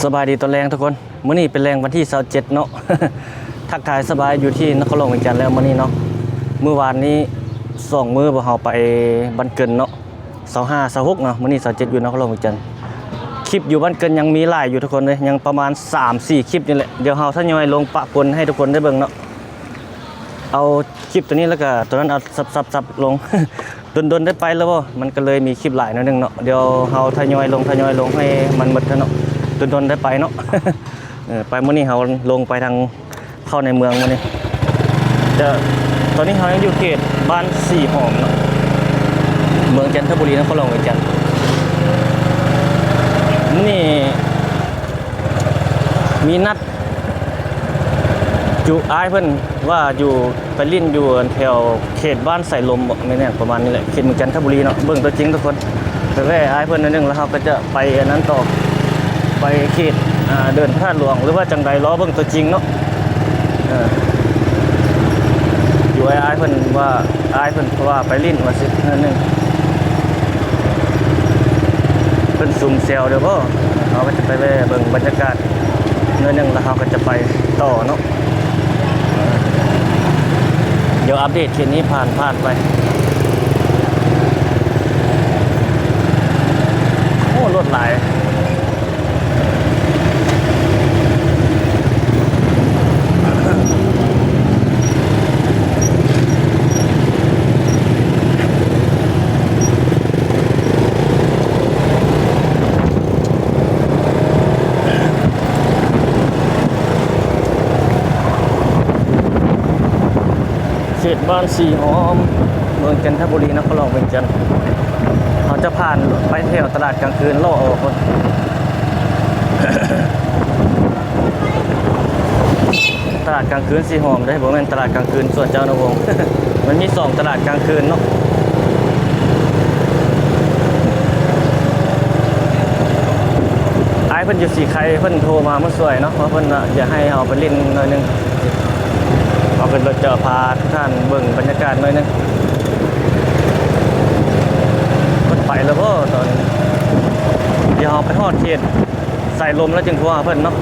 ສະບາຍດີຕອນແລງທຸກຄົນ, ມື້ນີ້ເປັນແລງວັນທີຊາວເຈັດເນາະ. ທັກທາຍສະບາຍຢູ່ທີ່ນະຄອນຫຼວງວຽງຈັນແລ້ວມື້ນີ້ເນາະ. ມື້ວານນີ້ສອງມື້ບໍ່ເຮົາໄປບ້ານເກີນເນາະ, ຊາວຫ້າ ຊາວຫົກເນາະ, ມື້ນີ້ຊາວເຈັດຢູ່ນະຄອນຫຼວງວຽງຈັນ. ຄລິບຢູ່ບ້ານເກີນຍັງມີຫຼາຍຢູ່ທຸກຄົນເດ້, ຍັງປະມານສາມສີ່ຄລິບນີ້ແຫຼະ. ດຽວເຮົາທະຍອຍລົງປະປົນໃຫ້ທຸກຄົນໄດ້ເບິ່ງເນາະ. ເອົາຄລິບໂຕນີ້ ແລ້ວກະໂຕນັ້ນເອົາສັບໆໆລົງ. ດົນໆໄດ້ໄປແລ້ວບໍ່ ມັນກໍເລີຍມີຄລິບຫຼາຍໜ້ອຍໜຶ່ງເນາະ. ດຽວເຮົາທະຍອຍລົງ ທະຍອຍລົງໃຫ້ມັນໝົດເນາະ, ດົນໆໄດ້ໄປເນາະ. ເອີ ໄປມື້ນີ້ເຮົາລົງໄປທາງ ເຂົ້າໃນເມືອງມື້ນີ້. ຈະ ຕອນນີ້ເຮົາຍັງຢູ່ເຂດບ້ານສີຫອມເນາະ, ເມືອງຈັນທະບູລີ ນະຄອນຫຼວງວຽງຈັນ. ມື້ນີ້ມີນັດ ຈຸອ້າຍເພິ່ນວ່າຢູ່ ໄປຫຼິ້ນຢູ່ແຖວເຂດບ້ານໄສລົມບໍ ແມ່ນຫຍັງປະມານນີ້ແຫຼະ, ເຂດເມືອງຈັນທະບູລີເນາະ. ເບິ່ງຕົວຈິງທຸກຄົນ, ໄປແວ່ອ້າຍເພິ່ນໜ້ອຍໜຶ່ງ ແລ້ວເຮົາກໍຈະໄປອັນນັ້ນຕໍ່, ໄປເຂດ ອ່າ ເດີ່ນພະທາດຫຼວງ ຫຼືວ່າຈັ່ງໃດ ລໍເບິ່ງຕົວຈິງເນາະ. ເອີ ຢູ່ອ້າຍເພິ່ນວ່າ ອ້າຍເພິ່ນວ່າໄປຫຼິ້ນວ່າຊິໜ້ອຍໜຶ່ງ. ເພິ່ນຊຸມແຊວເດີບໍ, ເຮົາກໍຈະໄປແວ່ເບິ່ງບັນຍາກາດໜ້ອຍໜຶ່ງ ແລ້ວເຮົາກໍຈະໄປຕໍ່ເນາະ. ດຽວອັບເດດເຂດນີ້ຜ່ານ ຜ່ານໄປ. ໂອ້ ລົດຫຼາຍ. ເຂດບ້ານສີຫອມ ເມືອງຈັນທະບູລີ ນະຄອນຫຼວງວຽງຈັນ. ເຮົາຈະຜ່ານໄປແຖວຕະຫຼາດກາງຄືນ ເລາະອອກພຸ້ນ. ຕະຫຼາດກາງຄືນສີຫອມເດ້, ບໍ່ແມ່ນຕະຫຼາດກາງຄືນສວນເຈົ້ານະວົງ. ມັນມີສອງຕະຫຼາດກາງຄືນເນາະ. ອ້າຍເພິ່ນຢູ່ສີໄຄ ເພິ່ນໂທມາມື້ສວຍເນາະ, ເພາະເພິ່ນວ່າຢາກໃຫ້ເຮົາໄປຫຼິ້ນໜ້ອຍໜຶ່ງ. ເຮົາຂຶ້ນລົດຈະພາທຸກທ່ານເບິ່ງບັນຍາກາດໜ້ອຍໜຶ່ງ. ເພິ່ນໄປແລ້ວບໍ່ຕອນນີ້? ດຽວເຮົາໄປຮອດເຂດ ສາຍລົມແລ້ວຈຶ່ງໂທຫາເພິ່ນເນາະ.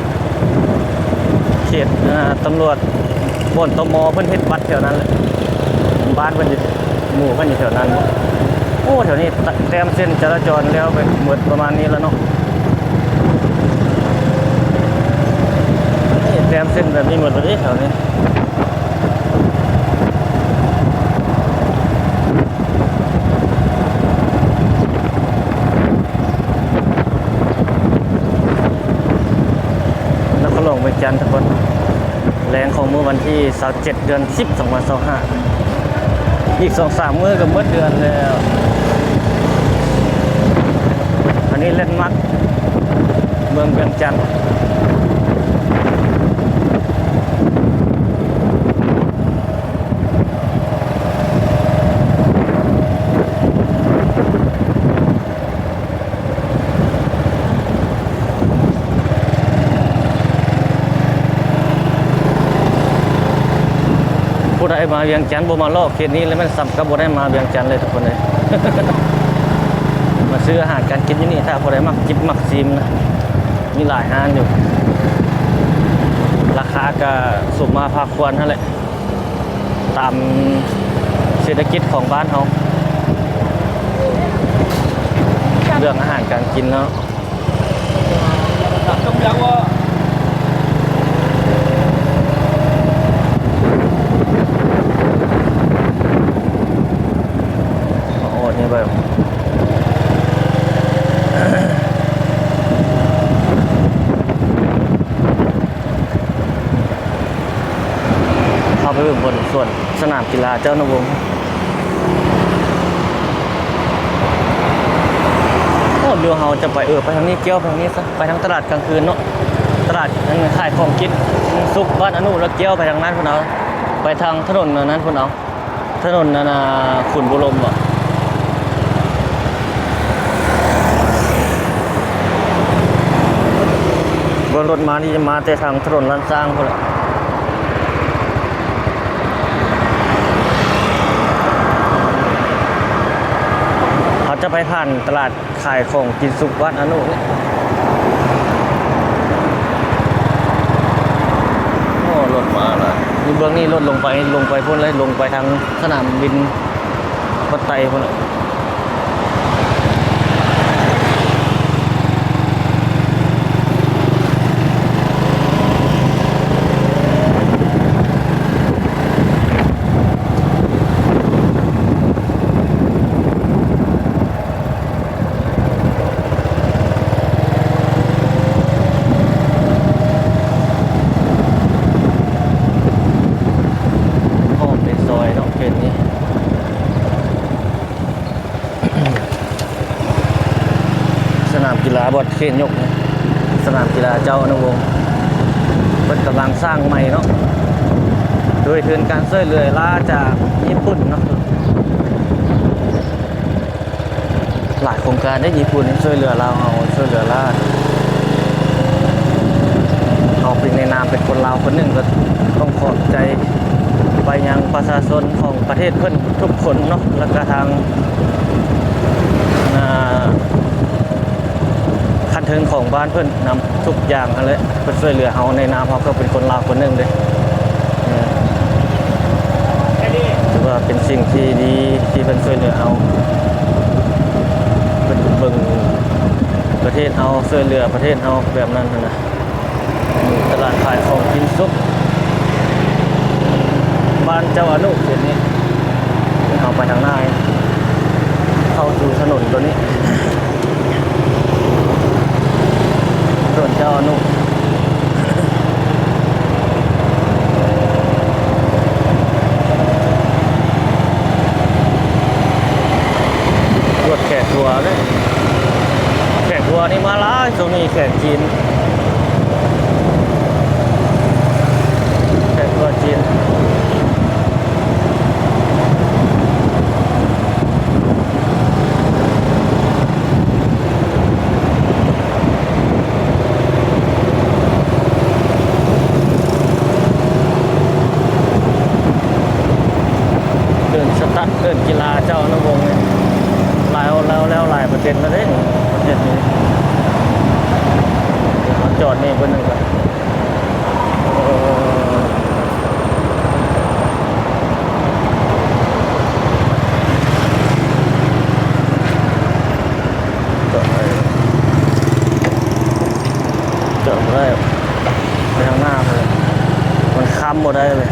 ເຂດ ອ່າ ຕຳຫຼວດ ບ່ອນ ຕມ ເພິ່ນເຮັດບັດແຖວນັ້ນແຫຼະ, ບ້ານເພິ່ນຢູ່ ໝູ່ເພິ່ນຢູ່ແຖວນັ້ນ. ໂອ້ ແຖວນີ້ແຕ້ມເສັ້ນຈະລາຈອນແລ້ວໄປໝົດປະມານນີ້ແລ້ວເນາະ. ນີ້ແຕ້ມເສັ້ນແບບນີ້ໝົດແລ້ວເດ້ແຖວນີ້. ນະຄອນຫຼວງວຽງຈັນທຸກຄົນ, ແລງຂອງມື້ວັນທີຊາວເຈັດ ເດືອນສິບ ສອງພັນຊາວຫ້າ, ອີກສອງສາມມື້ກໍໝົດເດືອນແລ້ວ. ອັນນີ້ແລນມາກ ເມືອງວຽງຈັນ. ຜູ້ໃດມາວຽງຈັນບໍ່ມາເລາະເຂດນີ້ແລ້ວ ແມ່ນສ່ຳກັບບໍ່ໄດ້ມາວຽງຈັນເລີຍທຸກຄົນເອີຍ. ມາຊື້ອາຫານການກິນຢູ່ນີ້ ຖ້າຜູ້ໃດມັກຈິບມັກຊີມນະ ມີຫຼາຍຮ້ານຢູ່, ລາຄາກະສົມມາພາຄວນຫັ້ນແຫຼະ. ຕາມເສດຖະກິດຂອງບ້ານເຮົາ ເລື່ອງອາຫານການກິນເນາະ. ໂອ້ ນີ້ແບບ ເຮົາໄປເບິ່ງບ່ອນສວນສະໜາມກິລາເຈົ້ານະວົງ. ໂອ້ ດຽວເຮົາຈະໄປ ເອີ ໄປທາງນີ້ ກ່ຽວໄປທາງນີ້ຊະ, ໄປທາງຕະຫຼາດກາງຄືນເນາະ, ຕະຫຼາດ ອັນ ຂາຍຂອງກິນສຸກບ້ານອະນຸ ແລ້ວກ່ຽວໄປທາງນັ້ນພຸ້ນເອົາ, ໄປທາງຖະໜົນອັນນັ້ນພຸ້ນເອົາ. ຖະໜົນອັນນ່າ ຂຸນບູລົມບໍ? ເບິ່ງລົດມານີ້ ມາແຕ່ທາງຖະໜົນລ້ານຊ້າງພຸ້ນລະ. ເຮົາຈະໄປຜ່ານຕະຫຼາດ ຂາຍຂອງກິນສຸກບ້ານອະນຸນີ້. ລົດມາລະ ຢູ່ເບື້ອງນີ້ລົດລົງໄປ ລົງໄປພຸ້ນເລີຍ ລົງໄປທາງສະໜາມບິນວັດໄຕພຸ້ນ. ອ້ອມໃນຊອຍເນາະ ເຂດນີ້ ສະໜາມກິລາບ່ອນເຄນຍົກ ສະໜາມກິລາເຈົ້າອະນຸວົງ ເພິ່ນກຳລັງສ້າງໃໝ່ເນາະ ໂດຍທຶນການຊ່ວຍເຫຼືອຫຼ້າຈາກຍີ່ປຸ່ນເນາະ. ຫຼາຍໂຄງການເດ້ຍີ່ປຸ່ນຊ່ວຍເຫຼືອລາວເຮົາ ຊ່ວຍເຫຼືອຫຼ້າ. ເຮົາເປັນໃນນາມເປັນຄົນລາວຄົນໜຶ່ງ ກໍຕ້ອງຂອບໃຈໄປຍັງປະຊາຊົນຂອງປະເທດເພິ່ນທຸກຄົນເນາະ ແລ້ວກະທາງ ອ່າ ຂັ້ນເທິງຂອງບ້ານເພິ່ນນຳທຸກຢ່າງຫັ້ນແຫຼະ ເພິ່ນຊ່ວຍເຫຼືອເຮົາ ໃນນາມເຮົາກໍເປັນຄົນລາວຄົນໜຶ່ງເດ້. ເອີ ຖືວ່າເປັນສິ່ງທີ່ດີທີ່ເພິ່ນຊ່ວຍເຫຼືອເຮົາ ເພິ່ນເບິ່ງປະເທດເຮົາ ຊ່ວຍເຫຼືອປະເທດເຮົາແບບນັ້ນຫັ້ນນະ. ຕະຫຼາດຂາຍຂອງກິນສົດ ບ້ານເຈົ້າອະນຸ ເຂດນີ້ ເຮົາໄປທາງໜ້າ ເຂົ້າສູ່ຖະໜົນຕົວນີ້ ຖະໜົນເຈົ້າອະນຸ. ລວດແຂກທົວເດ້ ແຂກທົວນີ້ມາຫຼາຍ ຊ່ວງນີ້ແຂກຈີນ ແຂກທົວຈີນ. ເດີ່ນສະຕັດ ເດີ່ນກິລາເຈົ້າອະນຸວົງນີ້ ລາວ ລາວແລ້ວຫຼາຍເປີເຊັນແລ້ວເດ້ ປະເທດນີ້. ດຽວເຮົາຈອດນີ້ເບິ່ງກ່ອນ. ຈອດບໍ່ໄດ້ ໄປທາງໜ້າພຸ້ນ ມັນຂ້າມບໍ່ໄດ້ເລີຍ.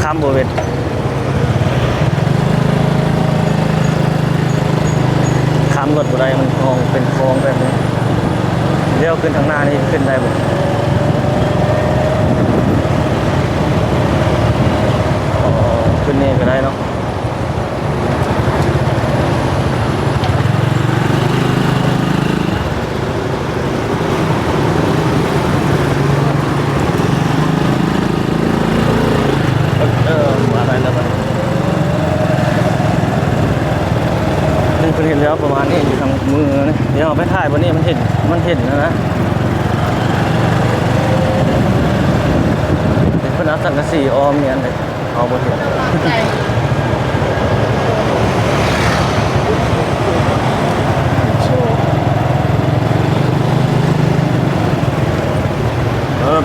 ຂ້າມບໍ່ເປັນ ຂ້າມລົດບໍ່ໄດ້ ມັນຄອງ ເປັນຄອງແບບນີ້. ລ້ຽວຂຶ້ນທາງໜ້ານີ້ຂຶ້ນໄດ້ບໍ່? ອໍ ຂຶ້ນນີ້ກໍໄດ້ເນາະ. ເອີ ມາໄດ້ແລ້ວບັດນີ້ ເພິ່ນເຮັດແລ້ວປະມານນີ້ ຢູ່ທາງມືນີ້. ດຽວເຮົາໄປຖ່າຍບ່ອນນີ້ ມັນເຫັນ ມັນເຫັນຫັ້ນນະ ເພິ່ນເອົາສັງກະສີອ້ອມນີ້. ເຮົາບໍ່ເຫັນ ເອີ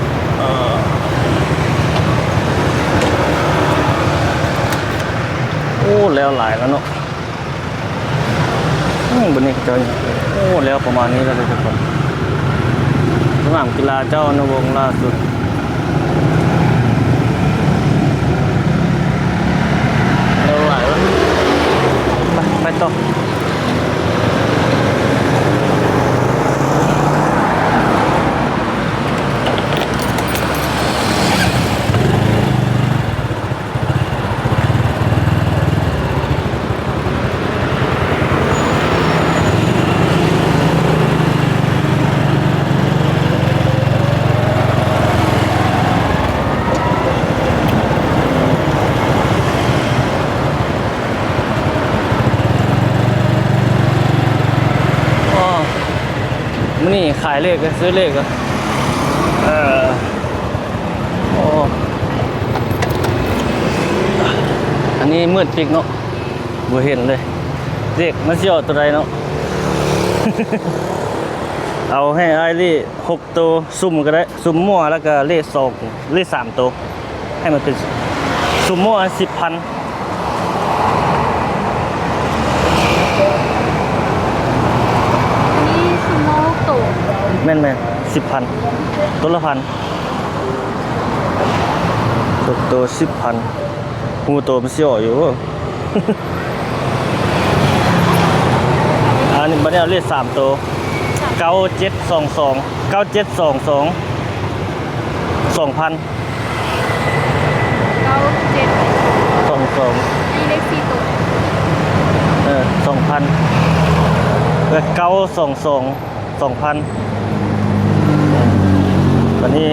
ໂອ້ ແລ້ວຫຼາຍແລ້ວເນາະ. ອືມ ບັດນີ້ເຂົາເຈົ້າ ໂອ້ ແລ້ວປະມານນີ້ແລ້ວເດ້ທຸກຄົນ ສະໜາມກິລາເຈົ້າອະນຸວົງລ່າສຸດ ແລ້ວຫຼາຍແລ້ວ ໄປ ໄປຕໍ່. ອໍ ມື້ນີ້ຂາຍເລກ ຊື້ເລກ ເອີ ໂອ້ ອັນນີ້ມືດປິກເນາະ ບໍ່ເຫັນເລີຍ ເລກມັນຊິອອກຕົວໃດເນາະ. ເອົາໃຫ້ອ້າຍເລກ ຫົກໂຕ ຊຸ່ມກໍໄດ້ ຊຸ່ມມົ້ວ ແລ້ວກໍເລກສອງ ເລກສາມໂຕ ໃຫ້ມັນເປັນຊຸ່ມມົ້ວສິບພັນ. ອັນນີ້ຊຸ່ມມົ້ວຫົກໂຕ. ແມ່ນໆ ສິບພັນ ໂຕລະພັນ ຫົກໂຕ ສິບພັນ. ຮູ້ໂຕມັນຊິອອກຢູ່. ອັນນີ້ ບັດນີ້ເອົາເລກສາມໂຕ ເກົ້າເຈັດສອງສອງ ເກົ້າເຈັດສອງສອງ ສອງພັນ. ເກົ້າເຈັດສອງສອງ ອັນນີ້ເລກສີ່ໂຕ. ເອີ ສອງພັນ ເອີ ເກົ້າສອງສອງ ສອງພັນ. ບັດນີ້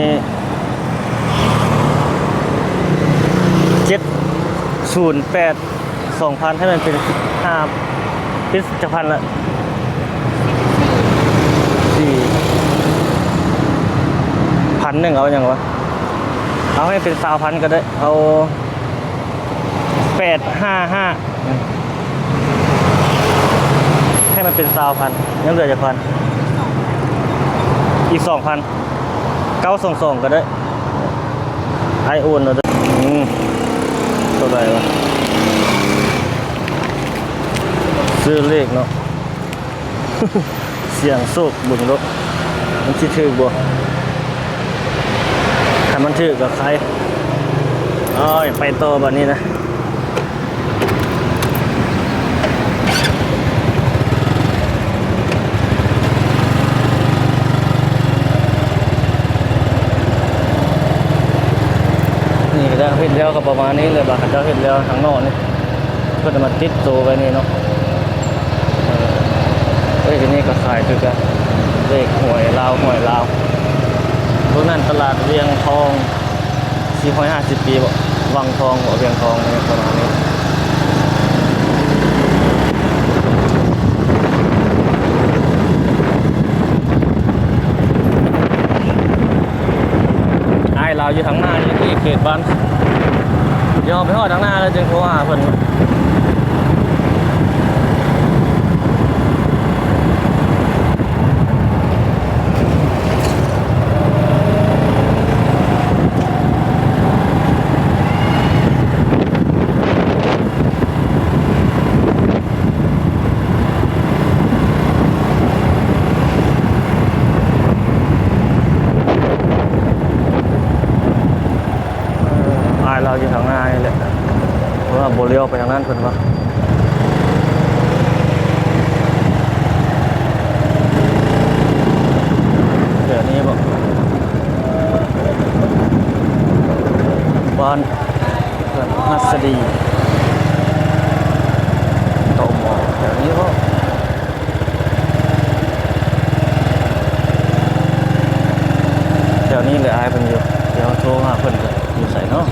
ເຈັດສູນແປດ ສອງພັນ ໃຫ້ມັນເປັນສິບຫ້າ ເປັນຈັກພັນລະ? ສີ່ ພັນໜຶ່ງ ເອົາຫຍັງວະ? ເອົາໃຫ້ເປັນຊາວພັນກໍໄດ້ ເອົາ ແປດຫ້າຫ້າ ໃຫ້ມັນເປັນຊາວພັນ ຍັງເຫຼືອຈັກພັນ? ອີກສອງພັນ ເກົ້າສອງສອງກໍໄດ້ ອ້າຍໂອນເອົາເດີ. ອືມ ເທົ່າໃດວະ? ຊື້ເລກເນາະ. ສ່ຽງໂຊກເບິ່ງໂລດ ມັນຊິຖືກບໍ່? ຄັນມັນຖືກກໍຂາຍ. ໂອ້ຍ ໄປຕໍ່ບັດນີ້ນະ. ນີ້ ເຂົາເຈົ້າເຮັດແລ້ວກໍປະມານນີ້ແຫຼະ ບາດເຂົາເຈົ້າເຮັດແລ້ວທາງນອກນີ້ ເພິ່ນເອົາມາຕິດໂຕໄວ້ນີ້ເນາະ. ເອີ ເອີ ອັນນີ້ກໍຂາຍຄືກັນ ເລກຫວຍລາວ ຫວຍລາວ. ເບິ່ງນັ້ນຕະຫຼາດວຽງທອງ ສີ່ຮ້ອຍຫ້າສິບປີບໍ ວັງທອງບໍ ວຽງທອງ ປະມານນີ້. ອ້າຍລາວຢູ່ທາງໜ້ານີ້ ເຂດບ້ານ ດຽວເຮົາໄປຮອດທາງໜ້າແລ້ວຈຶ່ງໂທຫາເພິ່ນ. ອ້າຍລາວຢູ່ທາງໜ້ານີ້ແຫຼະ ເພາະວ່າບໍ່ລ້ຽວໄປທາງນັ້ນເພິ່ນວ່າ. ແຖວນີ້ບໍ? ບ້ານ ເຮືອນຫັດສະດີ ຕມ ແຖວນີ້ບໍ? ແຖວນີ້ແຫຼະ ອ້າຍເພິ່ນຢູ່ ດຽວໂທຫາເພິ່ນ ຢູ່ໃສເນາະ?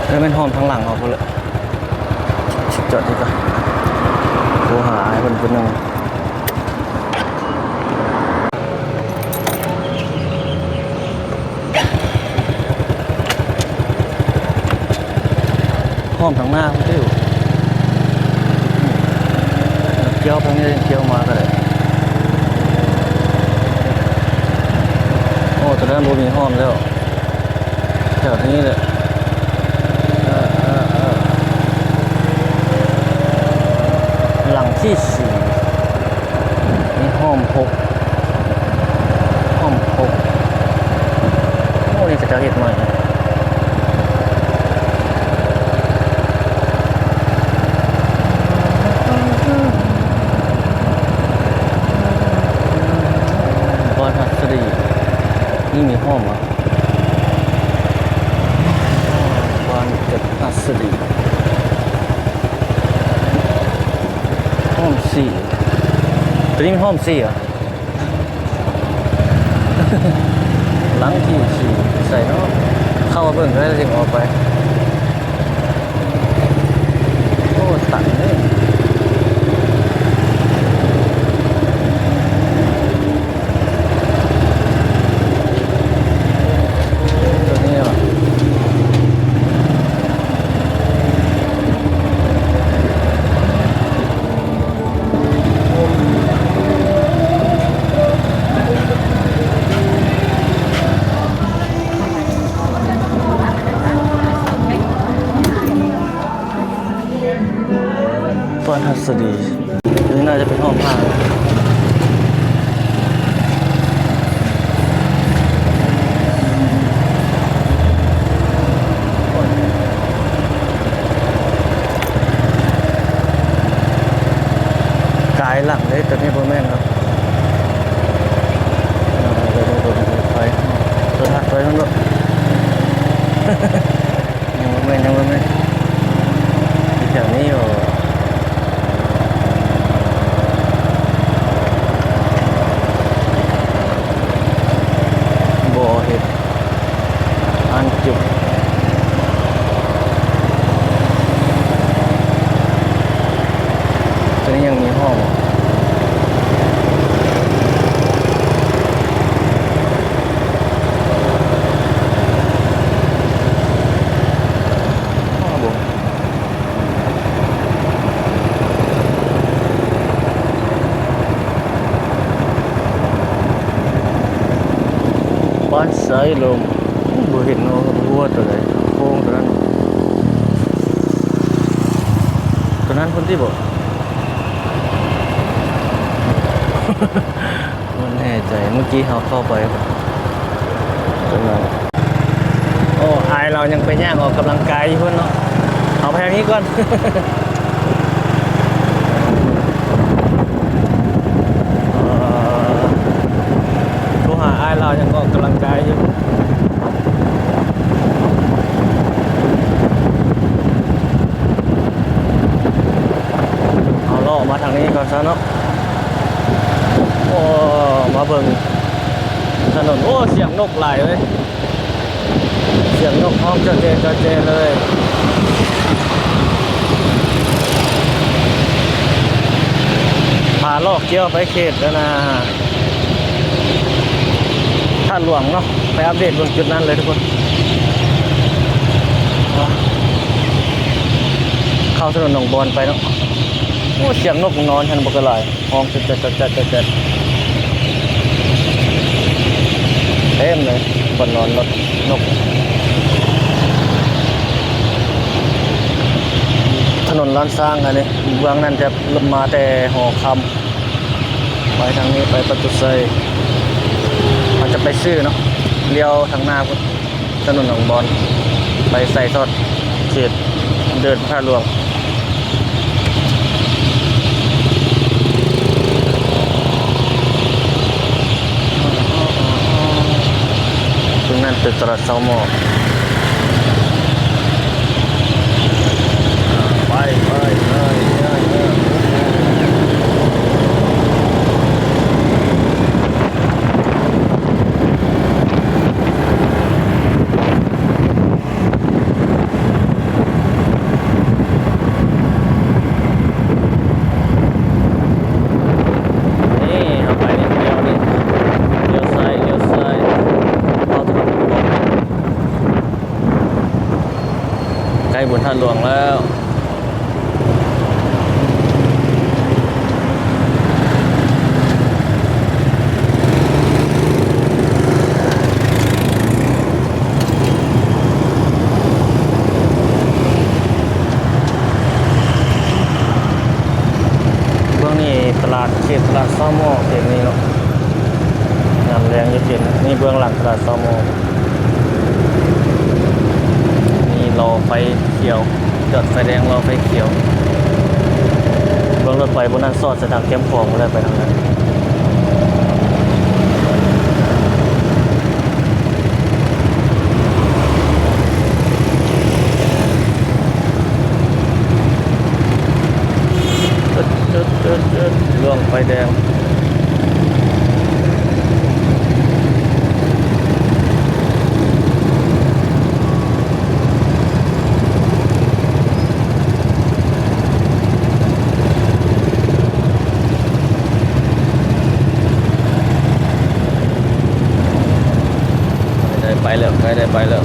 ແລ້ວແມ່ນຫ້ອມທາງຫຼັງເຮົາພຸ້ນແຫຼະ. ຊິຈອດນີ້ກ່ອນ ໂທຫາອ້າຍເພິ່ນຜູ້ໜຶ່ງ. ອ້ອມທາງໜ້າພຸ້ນຕິ ກ່ຽວທາງນີ້ ກ່ຽວມາກໍໄດ້. ໂອ້ ຕອນນັ້ນບໍ່ມີຫ້ອມແລ້ວ. ແຖວນີ້ແຫຼະ ເອີ ເອີ ເອີ ຫຼັງທີສີ່ ມີຫ້ອມຫົກ ຫ້ອມຫົກ. ໂອ້ ນີ້ເຂົາເຈົ້າເຮັດໃໝ່. ບ້ານຫັດສະດີ ນີ້ມີຫ້ອມຫວາ? ບ້ານເຈັດຫັດສະດີ ຫ້ອມສີ່ ຕົວນີ້ມັນຫ້ອມສີ່ຫວາ? ຫຼັງທີສີ່ ໃສເນາະ? ເຂົ້າມາເບິ່ງກໍໄດ້ ແລ້ວຈຶ່ງອອກໄປ. ໂອ້ ຕັນເດ້. ຕົວນີ້ຫວາ? ບ້ານຊາຍລົມ. ບໍ່ເຫັນເນາະ ບໍ່ຮູ້ວ່າຕົວໃດ ໂຄ້ງຕົວນັ້ນ ຕົວນັ້ນພຸ້ນຕິບໍ່? ບໍ່ແນ່ໃຈ ເມື່ອກີ້ເຮົາເຂົ້າໄປຕົວນັ້ນ. ໂອ້ ອ້າຍລາວຍັງໄປຍ່າງອອກກຳລັງກາຍຢູ່ພຸ້ນເນາະ ເຮົາໄປທາງນີ້ກ່ອນ. ເອີ ໂທຫາອ້າຍລາວຍັງອອກກຳລັງກາຍຢູ່. ເຮົາເລາະມາທາງນີ້ກ່ອນຊະເນາະ. ໂອ້ ມາເບິ່ງຖະໜົນ ໂອ້ ສຽງນົກຫຼາຍເລີຍ. ສຽງນົກຮ້ອງຈໍ້ແຈ້ ຈໍ້ແຈ້ເລີຍ. ພາເລາະກ່ຽວໄປເຂດອັນນາ ທາດຫຼວງເນາະ ໄປອັບເດດເບິ່ງຈຸດນັ້ນເລີຍທຸກຄົນ. ເຂົ້າຖະໜົນໜອງບອນໄປເນາະ. ໂອ້ ສຽງນົກນອນຫັ້ນບັກຫຼາຍ. ຮ້ອງແຈ໊ດໆໆໆ ເຕັມເລີຍ ບ່ອນນອນລົດນົກ. ຖະໜົນລ້ານຊ້າງອັນນີ້ ເບື້ອງນັ້ນຈະມາແຕ່ຫໍຄຳ ໄປທາງນີ້ໄປປະຕູໄຊ. ເຮົາຈະໄປຊື່ເນາະ ລ້ຽວທາງໜ້າພຸ້ນ. ຖະໜົນໜອງບອນ ໄປໃສ່ທອດເຂດເດີນພະທາດຫຼວງ. ຕົງນັ້ນເປັນຕະຫຼາດເຊົາໝໍ້. ໄປ ໄປ ໄປ ໄປ. ນີ້ ເຮົາໄປນີ້ ລ້ຽວນີ້ ລ້ຽວຊ້າຍ ລ້ຽວຊ້າຍ ເຂົ້າຖະໜົນ ໃກ້ບຸນທາດຫຼວງແລ້ວ. ເບື້ອງນີ້ຕະຫຼາດ ເຂດຕະຫຼາດເຊົາໝໍ້ ເຂດນີ້ເນາະ ງາມແຮງຢູ່ເຂດນີ້. ເບື້ອງຫຼັງຕະຫຼາດເຊົາໝໍ້ ມີລໍໄຟຂຽວ ຈອດໄຟແດງລໍໄຟຂຽວ. ເບິ່ງລົດໄຟຜູ້ນັ້ນສອດໃສ່ທາງແຄມຂອງພຸ້ນແຫຼະ ໄປທາງນັ້ນ. ລ່ວງໄຟແດງ. ໃກ້ໄດ້ໄປແລ້ວ ໃກ້ໄດ້ໄປແລ້ວ.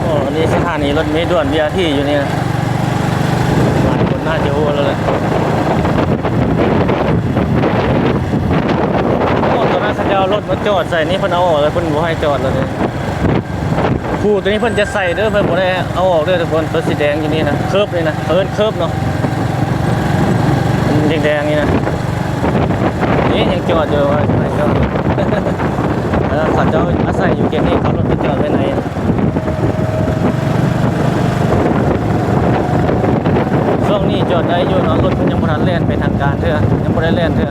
ໂອ້ ອັນນີ້ສະຖານີລົດເມດ່ວນ ບີອາທີ ຢູ່ນີ້ນະ. ຫຼາຍຄົນໜ້າຈະຮູ້ແລ້ວແຫຼະ. ໂອ້ ຕອນນັ້ນເຂົາເຈົ້າເອົາລົດມາຈອດໃສ່ນີ້ ເພິ່ນເອົາອອກແລ້ວ ເພິ່ນບໍ່ໃຫ້ຈອດແລ້ວນີ້. ຄູ່ໂຕນີ້ເພິ່ນຈະໃສ່ເດີ ເພິ່ນບໍ່ໄດ້ເອົາອອກເດີທຸກຄົນ. ໂຕສີແດງຢູ່ນີ້ນະ ເຄີບນີ້ນະ ເຂົາເອີ້ນເຄີບເນາະ ແດງໆນີ້ນະ. ນີ້ຍັງຈອດຢູ່ ວ່າໃຫ້ຈອດ. ເອີ ເຂົາເຈົ້າອາໄສຢູ່ເຂດນີ້ ເຂົາລົດໄປຈອດໄວ້ໃນ. ຊ່ວງນີ້ຈອດໄດ້ຢູ່ເນາະ ລົດເພິ່ນຍັງບໍ່ທັນແລ່ນເປັນທາງການເທື່ອ ຍັງບໍ່ໄດ້ແລ່ນເທື່ອ.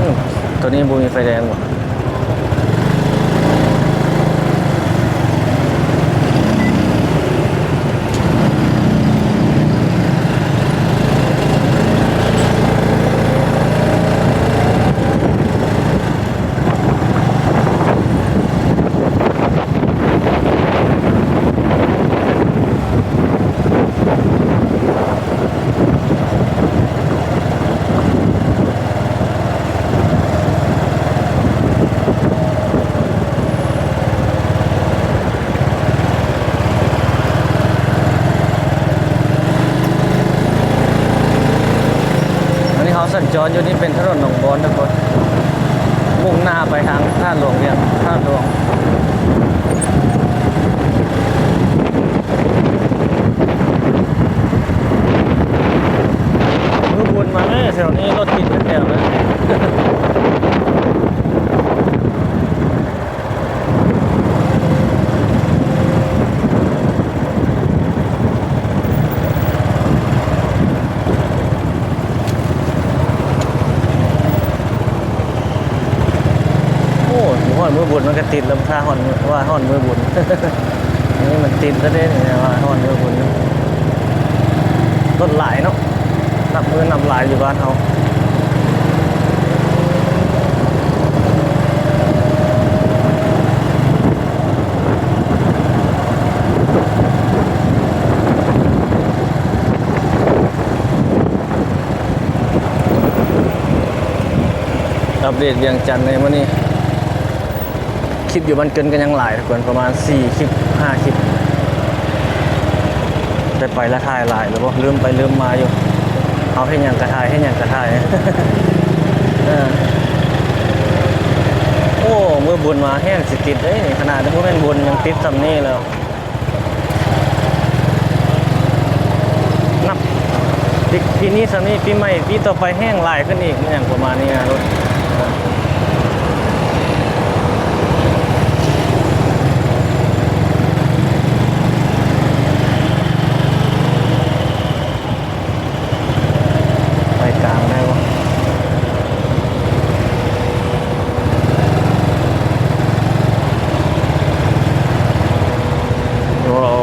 ອືມ ໂຕນີ້ບໍ່ມີໄຟແດງຫວາ? ໂ ຈອດຢູ່ນີ້ເປັນຖະໜົນໜອງບອນທຸກຄົນ ມຸ່ງໜ້າໄປທາງທ່າຫຼວງວຽງ ທ່າຫຼວງ. ມື້ບຸນມາເລີຍ ແຖວນີ້ລົດຕິດເປັນແຖວເລີຍ. ໂອ້ ບໍ່ຮອດມື້ບຸນມັນກະຕິດແລ້ວ ຖ້າຮອດມື້ ວ່າຮອດມື້ບຸນ ນີ້ມັນຕິດແລ້ວເດ້ ນີ້ວ່າຮອດມື້ບຸນ ລົດຫຼາຍເນາະ. ນັບມື້ນັບຫຼາຍຢູ່ບ້ານເຮົາ. ອັບເດດວຽງຈັນໃນມື້ນີ້. ຄລິບຢູ່ບ້ານເກີນກໍຍັງຫຼາຍທຸກຄົນ ປະມານສີ່ຄລິບ ຫ້າຄລິບ ແຕ່ໄປລະຖ່າຍຫຼາຍແລ້ວບໍ່ ລືມໄປລືມມາຢູ່ ເຮົາເຮັດຫຍັງກະຖ່າຍ ເຮັດຫຍັງກະຖ່າຍ. ເອີ ໂອ້ ມື້ບຸນມາແຮ່ງຊິຕິດເດ້ ຂະໜາດບໍ່ແມ່ນບຸນຍັງຕິດສ່ຳນີ້ແລ້ວ. ນັບປີ ປີນີ້ສ່ຳນີ້ ປີໃໝ່ປີຕໍ່ໄປແຮ່ງຫຼາຍຂຶ້ນອີກ ອີຫຍັງປະມານນີ້ນະ ລົດ ໄປກາງໄດ້ບໍ່? ໂອ້.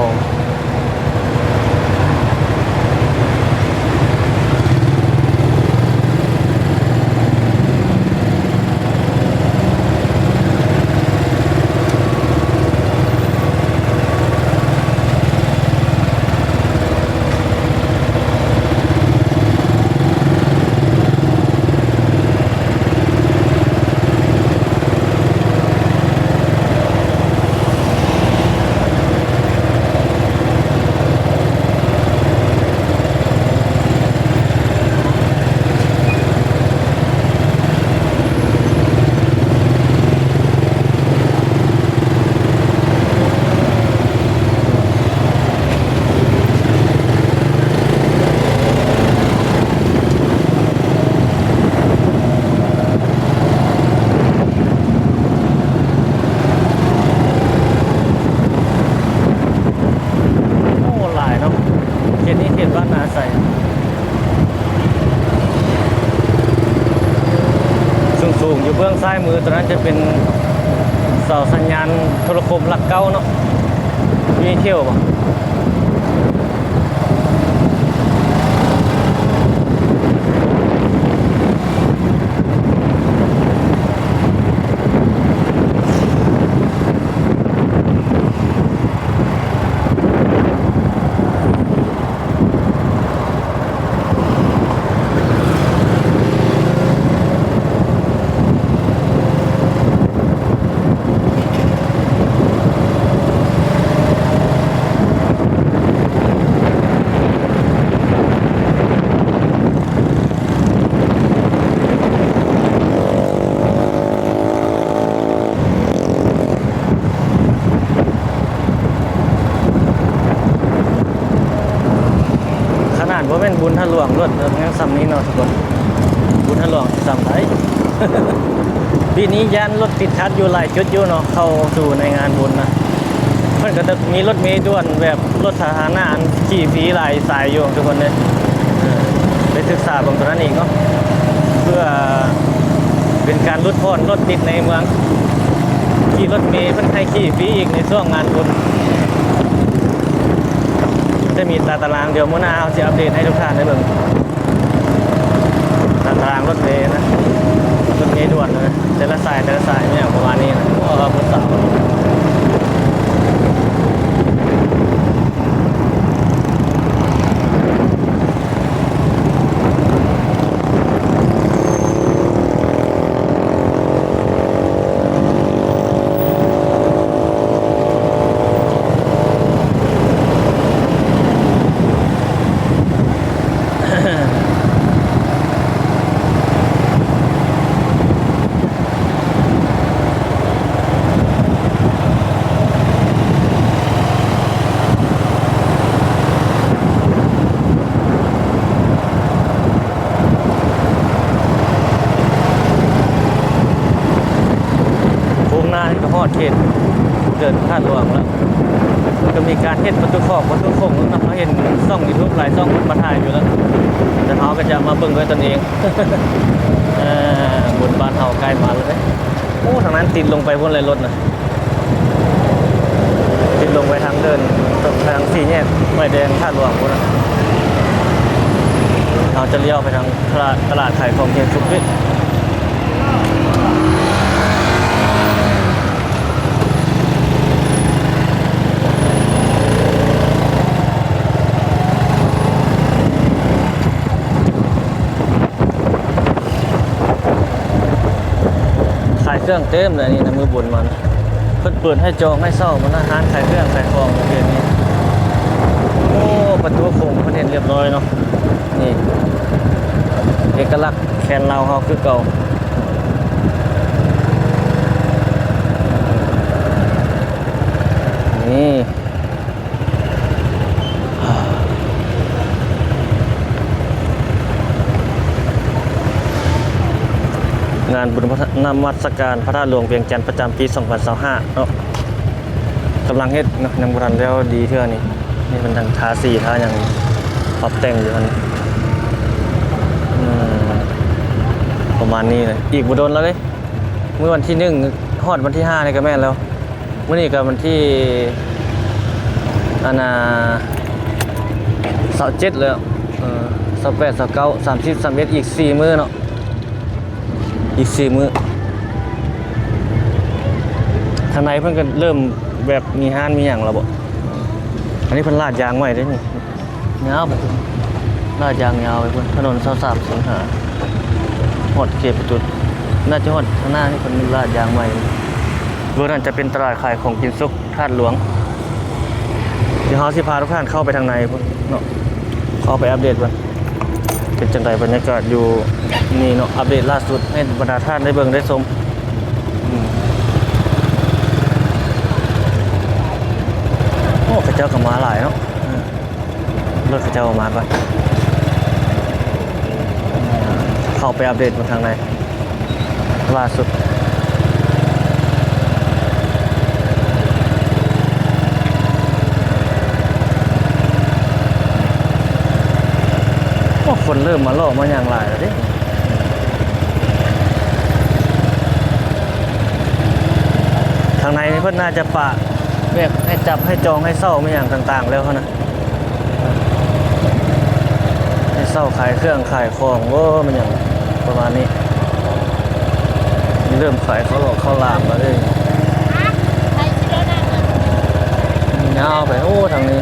ໂອ້ ຫຼາຍເນາະ ເຂດນີ້ເຂດບ້ານນາໃສ ສູງໆ ຢູ່ເບື້ອງຊ້າຍມື ຕົວນັ້ນຈະເປັນເສົາສັນຍານໂທລະຄົມຫຼັກເກົ້າເນາະ ມີເທວບໍ່? ຂະໜາດບໍ່ແມ່ນບຸນທາຫຼວງໂລດ ຍັງສ່ຳນີ້ເນາະທຸກຄົນ ບຸນທາຫຼວງຊິສ່ຳໃດ. ປີນີ້ຢ້ານລົດຕິດຂັດຢູ່ຫຼາຍຈຸດຢູ່ເນາະ ເຂົ້າສູ່ໃນງານບຸນນະ ເພິ່ນກໍຈະມີລົດເມດ່ວນແບບ ລົດສາທາລະນະ ອັນຂີ່ຟຣີຫຼາຍສາຍຢູ່ທຸກຄົນເດີ ເອີ ໄປສຶກສາເບິ່ງຕົວນັ້ນອີກເນາະ ເພື່ອເປັນການຫຼຸດຜ່ອນລົດຕິດໃນເມືອງ ຂີ່ລົດເມເພິ່ນໃຫ້ຂີ່ຟຣີອີກໃນຊ່ວງງານບຸນ ຈະມີຕາຕະລາງ ດຽວມື້ໜ້າເຮົາຊິອັບເດດໃຫ້ທຸກທ່ານໄດ້ເບິ່ງ ຕາຕະລາງລົດເມນະ ລົດເມດ່ວນນະ ແຕ່ລະສາຍ ແຕ່ລະສາຍ ແມ່ນຫຍັງປະມານນີ້ນະ ໂອ້ ຜູ້ສາວ. ຮອດເຂດເດີ່ນທາດຫຼວງແລ້ວ. ເພິ່ນກໍມີການເຮັດປະຕູຂອກປະຕູໂຂງເນາະ. ເຮົາເຫັນຊ່ອງຢູທູບຫຼາຍຊ່ອງເພິ່ນມາຖ່າຍຢູ່ແລ້ວ, ແຕ່ເຮົາກໍຈະມາເບິ່ງດ້ວຍຕົນເອງ. ເອີ ບຸນບ້ານເຮົາໃກ້ມາແລ້ວເດ້. ໂອ້ ທາງນັ້ນຕິດລົງໄປພຸ້ນເລີຍລົດນະ. ຕິດລົງໄປທາງເດີ່ນ ທາງສີ່ແຍກໄຟແດງທາດຫຼວງພຸ້ນນະ. ເຮົາຈະລ້ຽວໄປທາງຕະຫຼາດ ຕະຫຼາດຂາຍຂອງກິນສຸກນີ້. ຂາຍເຄື່ອງເຕັມເລີຍນີ້ນະ ມື້ບຸນມານະ. ເພິ່ນເປີດໃຫ້ຈອງໃຫ້ເຊົ່າພຸ້ນນະ ຮ້ານຂາຍເຄື່ອງຂາຍຂອງປະເພດນີ້. ໂອ້ ປະຕູໂຂງເພິ່ນເຮັດລຽບຮ້ອຍເນາະ. ນີ້ ເອກະລັກແຄນລາວເຮົາຄືເກົ່າ. ນີ້ ງານບຸນນະມັດສະການພະທາດຫຼວງວຽງຈັນ ປະຈຳປີສອງພັນຊາວຫ້າເນາະ, ກຳລັງເຮັດເນາະ ຍັງບໍ່ທັນແລ້ວດີເທື່ອນີ້. ນີ້ເພິ່ນຍັງທາສີທາຫຍັງ ປັບແຕ່ງຢູ່ຫັ້ນ. ອືມ ປະມານນີ້ແຫຼະ. ອີກບໍ່ດົນແລ້ວເດ້ ມື້ວັນທີໜຶ່ງຮອດວັນທີຫ້ານີ້ກໍແມ່ນແລ້ວ. ມື້ນີ້ກໍວັນທີ ອັນນ່າ ຊາວເຈັດແລ້ວ. ເອີ ຊາວແປດ ຊາວເກົ້າ ສາມສິບ ສາມສິບເອັດ ອີກສີ່ມື້ເນາະ, ອີກສີ່ມື້. ທາງໃນເພິ່ນກໍເລີ່ມແບບມີຮ້ານມີຫຍັງແລ້ວບໍ? ອັນນີ້ເພິ່ນລາດຢາງໃໝ່ເດ້ນີ້. ຍາວໄປພຸ້ນ ລາດຢາງຍາວໄປພຸ້ນ ຖະໜົນຊາວສາມສິງຫາ ຮອດເຂດປະຕູ ໜ້າຈະຮອດຂ້າງໜ້ານີ້ ເພິ່ນລາດຢາງໃໝ່. ເບື້ອງນັ້ນຈະເປັນຕະຫຼາດຂາຍຂອງກິນສຸກທາດຫຼວງ. ດຽວເຮົາຊິພາທຸກທ່ານເຂົ້າໄປທາງໃນພຸ້ນເນາະ, ເຂົ້າໄປອັບເດດເບິ່ງ ເປັນຈັ່ງໃດບັນຍາກາດຢູ່ນີ້ເນາະ, ອັບເດດລ່າສຸດໃຫ້ບັນດາທ່ານໄດ້ເບິ່ງໄດ້ຊົມ. ອືມ ໂອ້ ເຂົາເຈົ້າກໍມາຫຼາຍເນາະ. ອືມ ລົດເຂົາເຈົ້າມາກ່ອນ ເຂົ້າໄປອັບເດດເບິ່ງທາງໃນລ່າສຸດ. ໂອ້ ຄົນເລີ່ມມາເລາະມາຫຍັງຫຼາຍແລ້ວເດ້. ທາງໃນນີ້ເພິ່ນໜ້າຈະປະແບບໃຫ້ຈັບໃຫ້ຈອງໃຫ້ເຊົ່າແມ່ນຫຍັງຕ່າງໆແລ້ວຫັ້ນນະ. ໃຫ້ເຊົ່າຂາຍເຄື່ອງຂາຍຂອງ ໂອ້ ແມ່ນຫຍັງປະມານນີ້. ເລີ່ມຂາຍເຂົ້າຫຼອກເຂົ້າຫຼາມແລ້ວເດ້. ຍາວໄປ ໂອ້ ທາງນີ້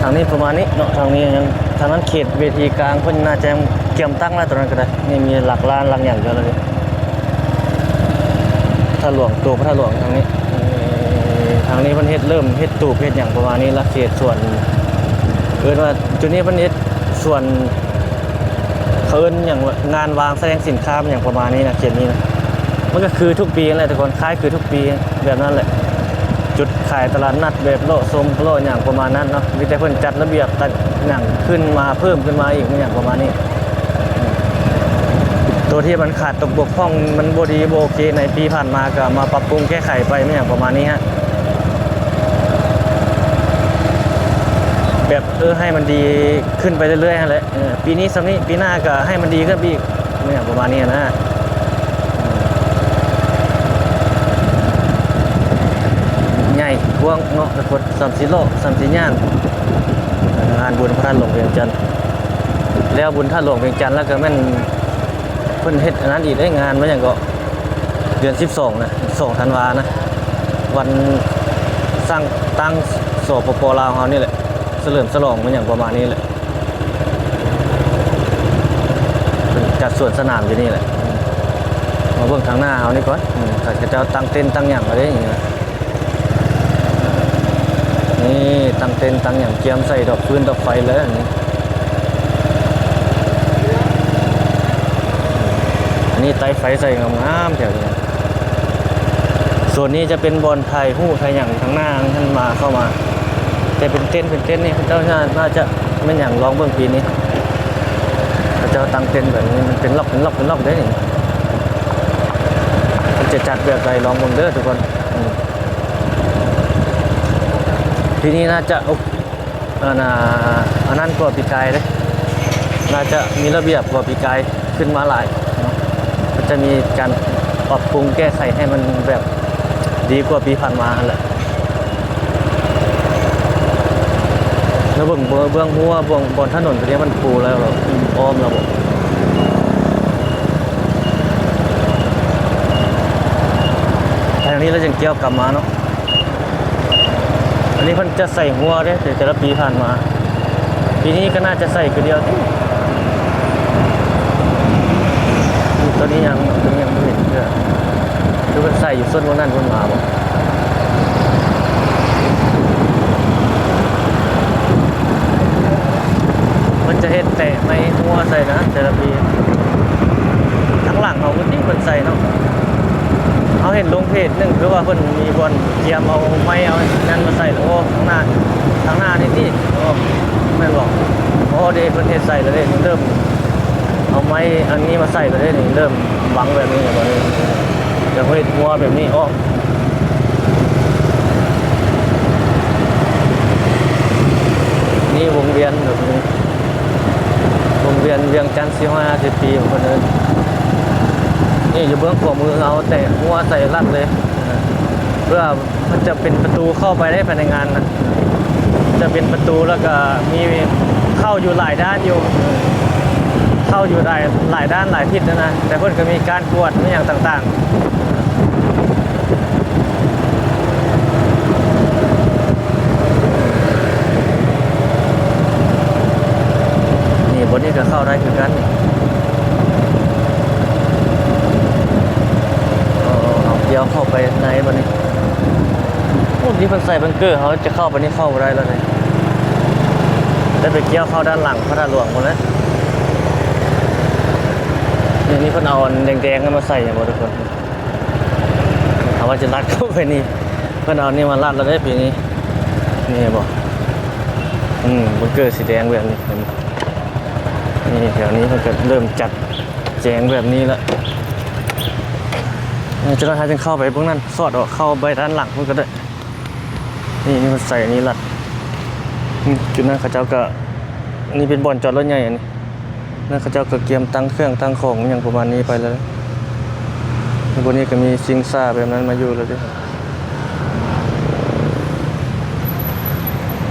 ທາງນີ້ປະມານນີ້ເນາະ. ທາງນີ້ຍັງ ທາງນັ້ນເຂດເວທີກາງ ເພິ່ນໜ້າຈະຍັງກຽມຕັ້ງແລ້ວ ຕອນນັ້ນກໍໄດ້. ນີ້ມີຫຼັກລ້ານຫຼັກຫຍັງຢູ່ແລ້ວເດ້. ພະທາດຫຼວງ ໂຕພະທາດຫຼວງທາງນີ້. ເອີ ທາງນີ້ເພິ່ນເຮັດ ເລີ່ມເຮັດຕູບເຮັດຫຍັງປະມານນີ້ລະ. ເຂດສວນ ເອີ້ນວ່າຈຸດນີ້ເພິ່ນເຮັດສວນ ເຂົາເອີ້ນຫຍັງ ງານວາງສະແດງສິນຄ້າຫຍັງປະມານນີ້ນະ ເຂດນີ້ນະ. ມັນກໍຄືທຸກປີນັ້ນແຫຼະທຸກຄົນ, ຄ້າຍຄືທຸກປີແບບນັ້ນແຫຼະ. ຈຸດຂາຍຕະຫຼາດນັດແບບເລາະຊົມເລາະຫຍັງປະມານນັ້ນເນາະ, ມີແຕ່ເພິ່ນຈັດລະບຽບຕັດຫຍັງຂຶ້ນມາເພີ່ມຂຶ້ນມາອີກ ຫຍັງປະມານນີ້. ໂຕທີ່ມັນຂາດຕົກບົກຜ່ອງ ມັນບໍ່ດີບໍ່ໂອເຄໃນປີຜ່ານມາ ກໍມາປັບປຸງແກ້ໄຂໄປ ແມ່ນຫຍັງປະມານນີ້ຮະ. ແບບ ເອີ ໃຫ້ມັນດີຂຶ້ນໄປເລື້ອຍໆຫັ້ນແຫຼະ. ເອີ ປີນີ້ສ່ຳນີ້ ປີໜ້າກໍໃຫ້ມັນດີຂຶ້ນໄປອີກ ແມ່ນຫຍັງປະມານນີ້ນະ. ໃຫຍ່ກວ້າງເນາະ ແຕ່ຄົນສ່ຳຊິເລາະສ່ຳຊິຍ່າງ ງານບຸນພະທາດຫຼວງວຽງຈັນ. ແລ້ວບຸນທາດຫຼວງວຽງຈັນແລ້ວກໍແມ່ນ ເພິ່ນເຮັດອັນນັ້ນອີກເດ້ ງານແມ່ນຫຍັງເກາະ ເດືອນສິບສອງນະ ສິບສອງທັນວານະ ວັນສ້າງຕັ້ງ ສປປ ລາວເຮົານີ້ແຫຼະ ສະເຫຼີມສະຫຼອງແມ່ນຫຍັງປະມານນີ້ແຫຼະ. ເພິ່ນຈັດສວນສະໜາມຢູ່ນີ້ແຫຼະ. ມາເບິ່ງທາງໜ້າເຮົານີ້ກ່ອນ ອືມ ເຂົາເຈົ້າຕັ້ງເຕັນຕັ້ງຫຍັງແລ້ວເດ້. ນີ້ ຕັ້ງເຕັນຕັ້ງຫຍັງ ກຽມໃສ່ດອກຟືນດອກໄຟເລີຍ. ອັນນີ້ ອັນນີ້ໄຕ້ໄຟໃສ່ງາມໆ ແຖວນີ້. ໂຊນນີ້ຈະເປັນບ່ອນຖ່າຍຮູບຖ່າຍຫຍັງທາງໜ້າຫັ້ນມາ ເຂົ້າມາ ແຕ່ເປັນເຕັນ ເປັນເຕັນນີ້ ເຂົາເຈົ້າໜ້າ ໜ້າຈະແມ່ນຫຍັງ ລອງເບິ່ງປີນີ້ ເຂົາເຈົ້າຕັ້ງເຕັນແບບນີ້ ມັນເປັນລັອກ ເປັນລັອກ ເປັນລັອກເດ້ນີ້. ຈະຈັດແບບໃດລອງເບິ່ງເດີທຸກຄົນ. ອືມ ປີນີ້ໜ້າຈະ ໂອ້ ອັນນ່າ ອັນນັ້ນກວ່າປີກາຍເດ້ ໜ້າຈະມີລະບຽບກວ່າປີກາຍຂຶ້ນມາຫຼາຍເນາະ. ມັນຈະມີການປັບປຸງແກ້ໄຂໃຫ້ມັນແບບດີກວ່າປີຜ່ານມາຫັ້ນແຫຼະ. ແລ້ວເບິ່ງ ເບື້ອງ ເບື້ອງຮົ້ວ ເບື້ອງບ່ອນຖະໜົນຕົວນີ້ມັນປູແລ້ວ ອ້ອມແລ້ວບໍ? ໄປທາງນີ້ແລ້ວຈຶ່ງກ່ຽວກັບມາເນາະ. ອັນນີ້ເພິ່ນຈະໃສ່ຮົ້ວເດ້ ແຕ່ລະປີຜ່ານມາ. ປີນີ້ກໍໜ້າຈະໃສ່ຄືດຽວຕິ. ຕົວນີ້ຍັງ ຕົວນີ້ຍັງບໍ່ເຫັນເທື່ອ. ຄືເພິ່ນໃສ່ຢູ່ໂຊນພວກນັ້ນເພິ່ນມາບໍ່? ເພິ່ນຈະເຮັດແຕະໄມ້ຮົ້ວໃສ່ນະ ແຕ່ລະປີ. ທາງຫຼັງເຮົາກໍຕິເພິ່ນໃສ່ເນາະ. ເຮົາເຫັນລົງເພຈໜຶ່ງ ຄືວ່າເພິ່ນມີບ່ອນກຽມເອົາໄມ້ເອົານັ້ນມາໃສ່. ໂອ້ ທາງໜ້າ ທາງໜ້ານີ້ຕິ. ໂອ້ ແມ່ນບໍ່? ໂອ້ ເດ້ ເພິ່ນເຮັດໃສ່ແລ້ວເດ້ ເລີ່ມເອົາໄມ້ອັນນີ້ມາໃສ່ແລ້ວເດ້ນີ້ ເລີ່ມບັງແບບນີ້ແລ້ວ ບັດນີ້ຈະເຮັດຮົ້ວແບບນີ້ອອກ. ນີ້ວົງວຽນແບບນີ້ ວົງວຽນວຽງຈັນສີ່ຮ້ອຍຫ້າສິບປີຂອງເພິ່ນເອີ້ນ. ນີ້ຢູ່ເບື້ອງຂວາມືເຮົາ ແຕະຮົ້ວໃສ່ລັດເລີຍ ເພື່ອ ມັນຈະເປັນປະຕູເຂົ້າໄປໄດ້ພາຍໃນງານນະ ຈະເປັນປະຕູ ແລ້ວກະມີເຂົ້າຢູ່ຫຼາຍດ້ານຢູ່ ເຂົ້າຢູ່ຫຼາຍ ຫຼາຍດ້ານຫຼາຍທິດຫັ້ນນະ. ແຕ່ເພິ່ນກໍມີການກວດ ມີຫຍັງຕ່າງໆ. ນີ້ ບ່ອນນີ້ກໍເຂົ້າໄດ້ຄືກັນນີ້. ເອົາ ເອົາ ເອົາ ກ່ຽວເຂົ້າໄປໃນບັດນີ້. ໂອ້ ນີ້ເພິ່ນໃສ່ບັງເກີ ເຮົາຈະເຂົ້າໄປນີ້ເຂົ້າບໍ່ໄດ້ແລ້ວນີ້ ໄດ້ໄປກ່ຽວເຂົ້າດ້ານຫຼັງພະທາດຫຼວງພຸ້ນແຫຼະ. ນີ້ ນີ້ເພິ່ນເອົາອັນແດງໆນັ້ນມາໃສ່ແມ່ນບໍ່ທຸກຄົນ? ເຮົາວ່າຈະລັດເຂົ້າໄປນີ້ ເພິ່ນເອົານີ້ມາລັດແລ້ວເດ້ປີນີ້. ນີ້ເຫັນບໍ່? ອືມ ບັງເກີສີແດງແບບນີ້ ເຫັນບໍ່? ນີ້ແຖວນີ້ເພິ່ນກໍເລີ່ມຈັດແຈງແບບນີ້ລະ. ເອີ ຈັກໜ້ອຍເຮົາຈຶ່ງເຂົ້າໄປເບິ່ງນັ້ນ ສອດອອກເຂົ້າໄປດ້ານຫຼັງພຸ້ນກໍໄດ້. ນີ້ ນີ້ເພິ່ນໃສ່ນີ້ລັດ. ອືມ ຈຸດນັ້ນເຂົາເຈົ້າກໍ ນີ້ເປັນບ່ອນຈອດລົດໃຫຍ່ ອັນນີ້ ນັ້ນເຂົາເຈົ້າກໍກຽມຕັ້ງເຄື່ອງຕັ້ງຂອງຫຍັງປະມານນີ້ໄປແລ້ວ. ແລ້ວບ່ອນນີ້ກໍມີຊິງຊ້າແບບນັ້ນມາຢູ່ແລ້ວເດ້.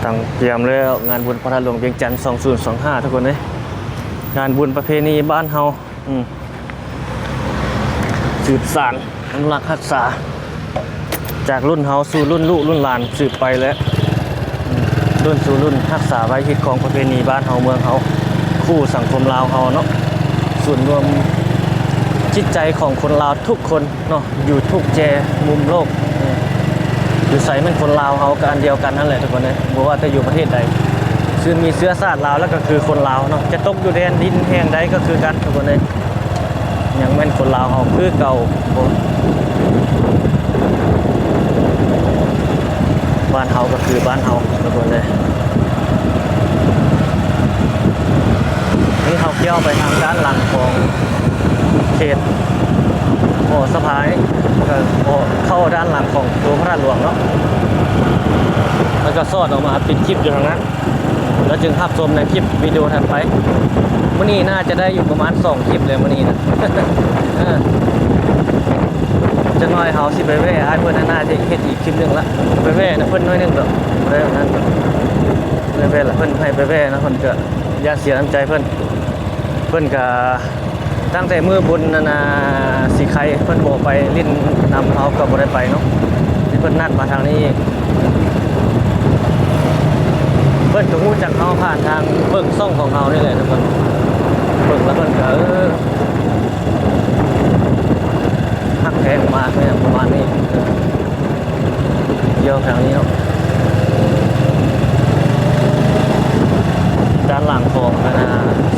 ຕັ້ງກຽມແລ້ວ ງານບຸນພະທາດຫຼວງວຽງຈັນ ສອງພັນຊາວຫ້າ ທຸກຄົນເອີຍ. ງານບຸນປະເພນີບ້ານເຮົາ ອືມ ສືບສານອະນຸລັກຮັກສາ ຈາກລຸ້ນເຮົາສູ່ລຸ້ນລູກລຸ້ນຫຼານສືບໄປແຫຼະ ລຸ້ນສູ່ລຸ້ນ ຮັກສາໄວ້ຮີດຄອງປະເພນີບ້ານເຮົາເມືອງເຮົາ ຄູ່ສັງຄົມລາວເຮົາເນາະ. ສູນລວມຈິດໃຈຂອງຄົນລາວທຸກຄົນເນາະ ຢູ່ທຸກແຈມຸມໂລກ ຢູ່ໃສແມ່ນຄົນລາວເຮົາກໍອັນດຽວກັນຫັ້ນແຫຼະທຸກຄົນເອີຍ. ບໍ່ວ່າແຕ່ຢູ່ປະເທດໃດ ຄືມີເຊື້ອຊາດລາວແລ້ວກໍຄືຄົນລາວເນາະ ຈະຕົກຢູ່ແດນດິນແຫ່ງໃດກໍຄືກັນທຸກຄົນເອີຍ. ຍັງແມ່ນຄົນລາວເຮົາຄືເກົ່າ. ບ້ານເຮົາກໍຄືບ້ານເຮົາທຸກຄົນເອີຍ. ນີ້ເຮົາກ່ຽວໄປທາງດ້ານຫຼັງຂອງເຂດຫໍສະພານີ້ ກໍເຂົ້າດ້ານຫຼັງຂອງຕົວພະທາດຫຼວງເນາະ ແລ້ວກໍສອດອອກມາປິດຄລິບຢູ່ທາງນັ້ນ. ແລ້ວຈຶ່ງຮັບຊົມໃນຄລິບວິດີໂອຖັດໄປ. ມື້ນີ້ໜ້າຈະໄດ້ຢູ່ປະມານສອງຄລິບແຫຼະມື້ນີ້ນະ. ເອີ ຈັກໜ້ອຍເຮົາຊິໄປແວ່ອ້າຍເພິ່ນ ໜ້າຈະເຮັດອີກຄລິບໜຶ່ງລະ ໄປແວ່ນຳເພິ່ນໜ້ອຍໜຶ່ງດອກ ບໍ່ໄດ້ອັນນັ້ນດອກ. ໄປແວ່ລະເພິ່ນໃຫ້ໄປແວ່ນະ ເພິ່ນກໍຢ້ານເສຍນ້ຳໃຈເພິ່ນ. ເພິ່ນກະຕັ້ງແຕ່ມື້ບຸນນັ້ນນະ ສີໄຄ ເພິ່ນບໍ່ໄປຫຼິ້ນນຳ ເຮົາກໍບໍ່ໄດ້ໄປເນາະ ທີ່ເພິ່ນນັດມາທາງນີ້ອີກ. ເພິ່ນກໍຮູ້ຈັກເຮົາຜ່ານທາງເບິ່ງຊ່ອງຂອງເຮົານີ້ແຫຼະທຸກຄົນ. ເບິ່ງແລ້ວເພິ່ນກໍ ເອີ ຮັກແພງມາກແມ່ນຫຍັງປະມານນີ້. ດຽວແຖວນີ້ເນາະ ດ້ານຫຼັງຂອງອັນນ່າ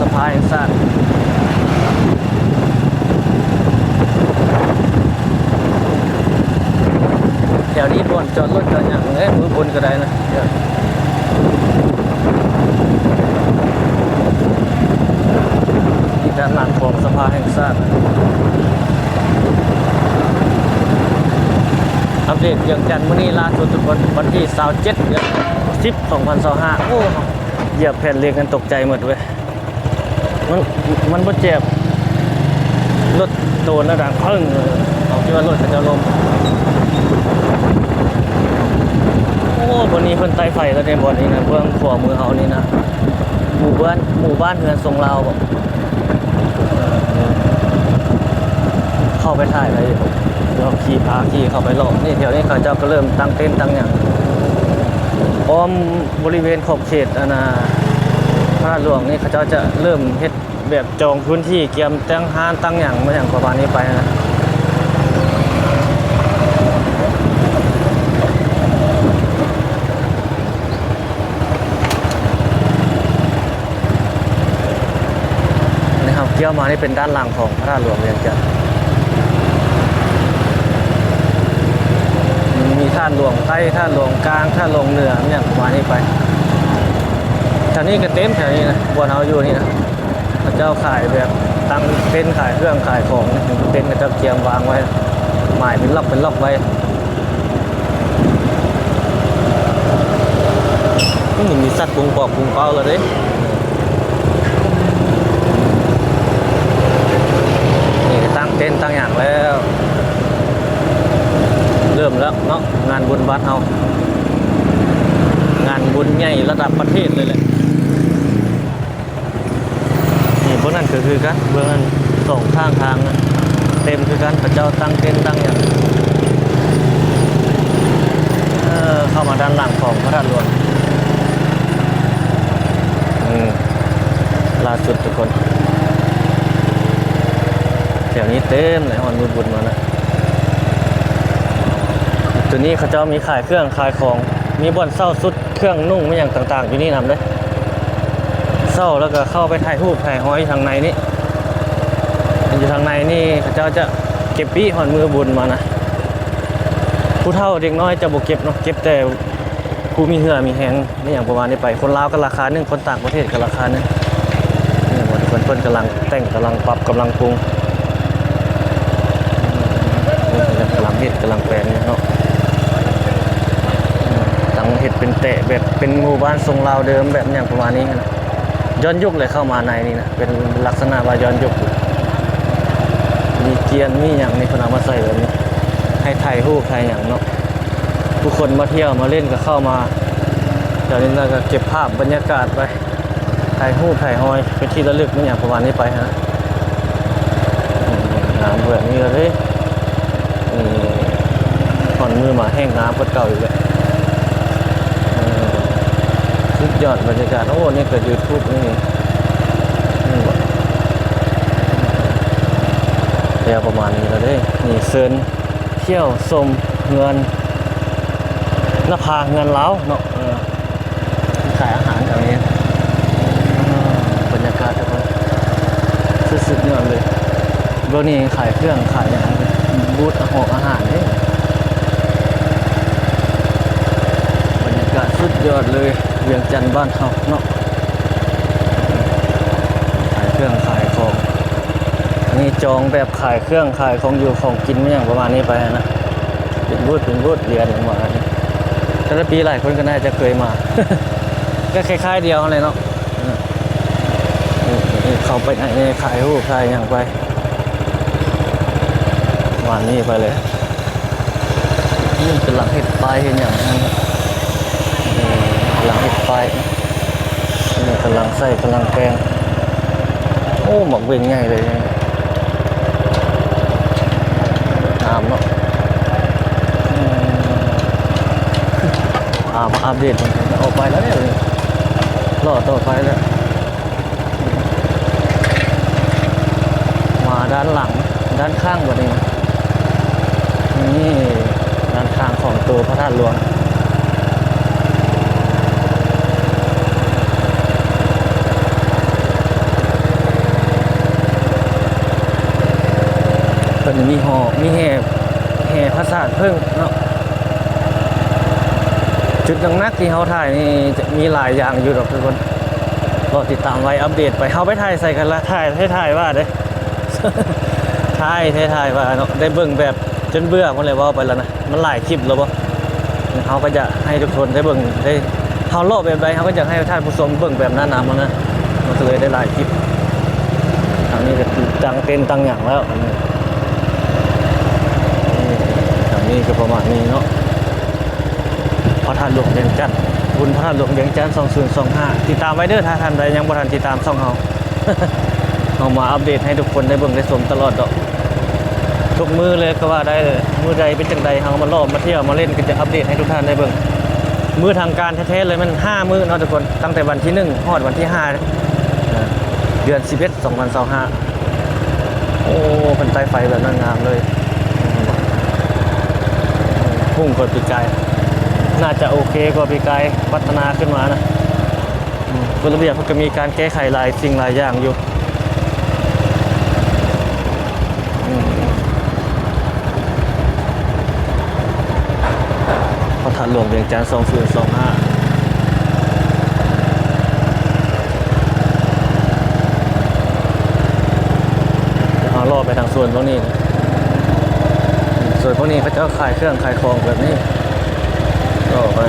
ສະພາແຫ່ງຊາດ. ແຖວນີ້ບ່ອນຈອດລົດຈອດຫຍັງເດ້ ມື້ບຸນກໍໄດ້ນະ. ນີ້ດ້ານຫຼັງຂອງສະພາແຫ່ງຊາດ. ອັບເດດວຽງຈັນມື້ນີ້ລ່າສຸດທຸກຄົນ ວັນທີຊາວເຈັດ ເດືອນສິບ ສອງພັນຊາວຫ້າ. ໂອ້ ຢຽບແຜ່ນເຫຼັກນັ້ນຕົກໃຈໝົດເວີຍ. ມັນ ມັນບໍ່ເຈັບ ລົດໂຕນແລ້ວດັງປຶ້ງ ເຮົາຄິດວ່າລົດເຂົາເຈົ້າລົ້ມ. ໂອ້ ບ່ອນນີ້ເພິ່ນໄຕ້ໄຟແລ້ວເດ້ ບ່ອນນີ້ນະ ເບື້ອງຂວາມືເຮົານີ້ນະ ໝູ່ບ້ານ ໝູ່ບ້ານເຮືອນຊົງລາວບໍ? ເຂົ້າໄປຖ່າຍໄດ້ຢູ່ ດຽວຂີ່ ພາຂີ່ເຂົ້າໄປເລາະ. ນີ້ ແຖວນີ້ເຂົາເຈົ້າກໍເລີ່ມຕັ້ງເຕັນຕັ້ງຫຍັງ ອ້ອມບໍລິເວນຂອບເຂດ ອັນນ່າ ພະທາດຫຼວງນີ້ ເຂົາເຈົ້າຈະເລີ່ມເຮັດແບບຈອງພື້ນທີ່ກຽມຕັ້ງຮ້ານຕັ້ງຫຍັງມາຫຍັງປະມານນີ້ໄປນະ. ນີ້ເຮົາກ້ຽວມານີ້ເປັນດ້ານຫຼັງຂອງພະທາດຫຼວງວຽງຈັນ ມີທາດຫຼວງໃຕ້ ທາດຫຼວງກາງ ທາດຫຼວງເໜືອ ຫຍັງປະມານນີ້ໄປ. ແຖວນີ້ກໍເຕັມ ແຖວນີ້ນະ ບ່ອນເຮົາຢູ່ນີ້ນະ ເຂົາເຈົ້າຂາຍແບບຕັ້ງເຕັນຂາຍເຄື່ອງຂາຍຂອງ ເຕັນເຂົາເຈົ້າກຽມວາງໄວ້ ໝາຍເປັນລັອກເປັນລັອກໄວ້. ອືມ ມີສັດປຸງປອກປຸງເປົ້າແລ້ວເດ້. ນີ້ກໍຕັ້ງເຕັນຕັ້ງຫຍັງແລ້ວ ເລີ່ມແລ້ວເນາະ ງານບຸນບ້ານເຮົາ ງານບຸນໃຫຍ່ລະດັບປະເທດເລີຍແຫຼະ. ນີ້ ເບື້ອງນັ້ນກໍຄືກັນ ເບື້ອງນັ້ນ ສອງຂ້າງທາງນະ ເຕັມຄືກັນ ເຂົາເຈົ້າຕັ້ງເຕັນຕັ້ງຫຍັງ. ເອີ ເຂົ້າມາດ້ານຫຼັງຂອງພະທາດຫຼວງ ອືມ ລ່າສຸດທຸກຄົນ ແຖວນີ້ເຕັມເລີຍ ຮອດມື້ບຸນມານະ. ໂຕນີ້ເຂົາເຈົ້າມີຂາຍເຄື່ອງຂາຍຂອງ ມີບ່ອນເຊົ່າຊຸດ ເຄື່ອງນຸ່ງມີຫຍັງຕ່າງໆຢູ່ນີ້ນຳເດ້. ເຊົ່າແລ້ວກໍເຂົ້າໄປຖ່າຍຮູບຖ່າຍຮອຍຢູ່ທາງໃນນີ້ ຢູ່ທາງໃນນີ້ເຂົາເຈົ້າຈະເກັບປີ້ຮອດມື້ບຸນມານະ. ຜູ້ເຖົ້າເດັກນ້ອຍຈະບໍ່ເກັບເນາະ ເກັບແຕ່ຜູ້ມີເຫື່ອມີແຮງ ມີຫຍັງປະມານນີ້ໄປ. ຄົນລາວກໍລາຄາໜຶ່ງ ຄົນຕ່າງປະເທດກໍລາຄາໜຶ່ງ. ນີ້ ເພິ່ນ ເພິ່ນກຳລັງແຕ່ງ ກຳລັງປັບ ກຳລັງປຸງ ກຳລັງເຮັດ ກຳລັງແປງເນາະ. ຕັ້ງເຮັດເປັນແຕະແບບເປັນໝູ່ບ້ານຊົງລາວເດີມ ແບບຫຍັງປະມານນີ້ຫັ້ນນະ ຍ້ອນຍຸກເລີຍ. ເຂົ້າມາໃນນີ້ນະ ເປັນລັກສະນະວ່າຍ້ອນຍຸກ ມີກຽນມີຫຍັງນີ້ ເພິ່ນເອົາມາໃສ່ແບບນີ້ ໃຫ້ຖ່າຍຮູບຖ່າຍຫຍັງເນາະ. ຜູ້ຄົນມາທ່ຽວມາຫຼິ້ນກໍເຂົ້າມາແຖວນີ້ ແລ້ວກໍເກັບພາບບັນຍາກາດໄປ ຖ່າຍຮູບຖ່າຍຮອຍເປັນທີ່ລະລຶກ ມີຫຍັງປະມານນີ້ໄປຫັ້ນນະ. ອືມ ງາມແບບນີ້ລະເດ້. ນີ້ ຮອດມື້ມາແຮ່ງງາມກວ່າເກົ່າອີກແລ້ວ. ເອີ ສຸດຍອດບັນຍາກາດ. ໂອ້ ນີ້ກໍຢູທູບນີ້ ນີ້ ແລ້ວປະມານນີ້ລະເດ້. ນີ້ ເຊີນ ທ່ຽວຊົມເຮືອນນະພາ ເຮືອນລາວເນາະ. ເອີ ຂາຍອາຫານແຖວນີ້ ເອີ ບັນຍາກາດທຸກຄົນ ສຸດ ສຸດຍອດເລີຍ. ເບິ່ງນີ້ ຂາຍເຄື່ອງຂາຍຫຍັງ ບູດອາຫອກອາຫານເດ້. ບັນຍາກາດສຸດຍອດເລີຍ ວຽງຈັນບ້ານເຮົາເນາະ. ຂາຍເຄື່ອງຂາຍຂອງ ອັນນີ້ຈອງແບບຂາຍເຄື່ອງຂາຍຂອງຢູ່ຂອງກິນ ມີຫຍັງປະມານນີ້ໄປຫັ້ນນະ. ເປັນບູດ ເປັນບູດ ເຫຼືອຫຍັງວ່າ ແຕ່ລະປີຫຼາຍຄົນກໍໜ້າຈະເຄີຍມາ ກໍຄ້າຍໆດຽວຫັ້ນແຫຼະເນາະ. ເອີ ເຂົ້າໄປໃນນີ້ ຂາຍຮູບຂາຍຫຍັງໄປ ປະມານນີ້ໄປເລີຍ. ນີ້ກຳລັງເຮັດປ້າຍເຮັດຫຍັງຫັ້ນ ເອີ ກຳລັງເຮັດປ້າຍ ນີ້ກຳລັງໃສ່ກຳລັງແປງ. ໂອ້ ໝາກເວັງໃຫຍ່ເລີຍ ງາມເນາະ. ອືມ ອາ ມາອັບເດດ ອອກໄປແລ້ວເດ້ ເລາະຕໍ່ໄປແລ້ວ. ມາດ້ານຫຼັງ ດ້ານຂ້າງບັດນີ້ ນີ້ດ້ານຂ້າງຂອງໂຕພະທາດຫຼວງ ເພິ່ນມີຫໍ ມີແຫ່ ແຫ່ພະສາດເຜິ້ງເນາະ. ຈຸດໜັກໆທີ່ເຮົາຖ່າຍນີ້ຈະມີຫຼາຍຢ່າງຢູ່ດອກທຸກຄົນ ລໍຕິດຕາມໄວ້ ອັບເດດໄປ. ເຮົາໄປຖ່າຍໃສກັນລະ ຖ່າຍ ຖ່າຍວ່າເດ້ ຖ່າຍ ຖ່າຍວ່າເນາະ ໄດ້ເບິ່ງແບບ ຈົນເບື່ອພຸ້ນແຫຼະ ເວົ້າໄປແລ້ວນະ ມັນຫຼາຍຄລິບແລ້ວບໍ່? ເຮົາກໍຢາກໃຫ້ທຸກຄົນໄດ້ເບິ່ງ ໄດ້ ເຮົາເລາະແບບໃດ ເຮົາກໍຢາກໃຫ້ທ່ານຜູ້ຊົມເບິ່ງແບບນັ້ນນະ ມັນນະ ມັນກໍເລີຍໄດ້ຫຼາຍຄລິບ. ທາງນີ້ກໍຕັ້ງເຕັນຕັ້ງຫຍັງແລ້ວ ອັນນີ້ ທາງນີ້ກໍປະມານນີ້ເນາະ. ພະທາດຫຼວງວຽງຈັນ ບຸນພະທາດຫຼວງວຽງຈັນ ສອງພັນຊາວຫ້າ ຕິດຕາມໄວ້ເດີ ຖ້າທ່ານໃດຍັງບໍ່ທັນຕິດຕາມຊ່ອງເຮົາ ເຮົາມາອັບເດດໃຫ້ທຸກຄົນໄດ້ເບິ່ງໄດ້ຊົມຕະຫຼອດດອກ ທຸກມື້ເລີຍກໍວ່າໄດ້. ມື້ໃດເປັນຈັ່ງໃດ ເຮົາມາຫຼອມມາທ່ຽວມາຫຼິ້ນ ກໍຈະອັບເດດໃຫ້ທຸກທ່ານໄດ້ເບິ່ງ. ມື້ທາງການແທ້ໆເລີຍແມ່ນຫ້າມື້ເນາະທຸກຄົນ ຕັ້ງແຕ່ວັນທີໜຶ່ງຮອດວັນທີຫ້າ ເດືອນສິບເອັດ ສອງພັນຊາວຫ້າ. ໂອ້ ເພິ່ນໃຊ້ໄຟແບບນັ້ນງາມເລີຍ ເຫັນບໍ່? ຮຸ່ງກວ່າປີກາຍ ໜ້າຈະໂອເຄກວ່າປີກາຍ ພັດທະນາຂຶ້ນມານະ. ອືມ ກົດລະບຽບເພິ່ນກໍມີການແກ້ໄຂຫຼາຍສິ່ງຫຼາຍຢ່າງຢູ່. ອືມ ພະທາດຫຼວງວຽງຈັນ ສອງພັນຊາວຫ້າ. ເຮົາເລາະໄປທາງໂຊນພວກນີ້ ໂຊນພວກນີ້ເຂົາເຈົ້າຂາຍເຄື່ອງຂາຍຂອງແບບນີ້ ເລາະໄປ.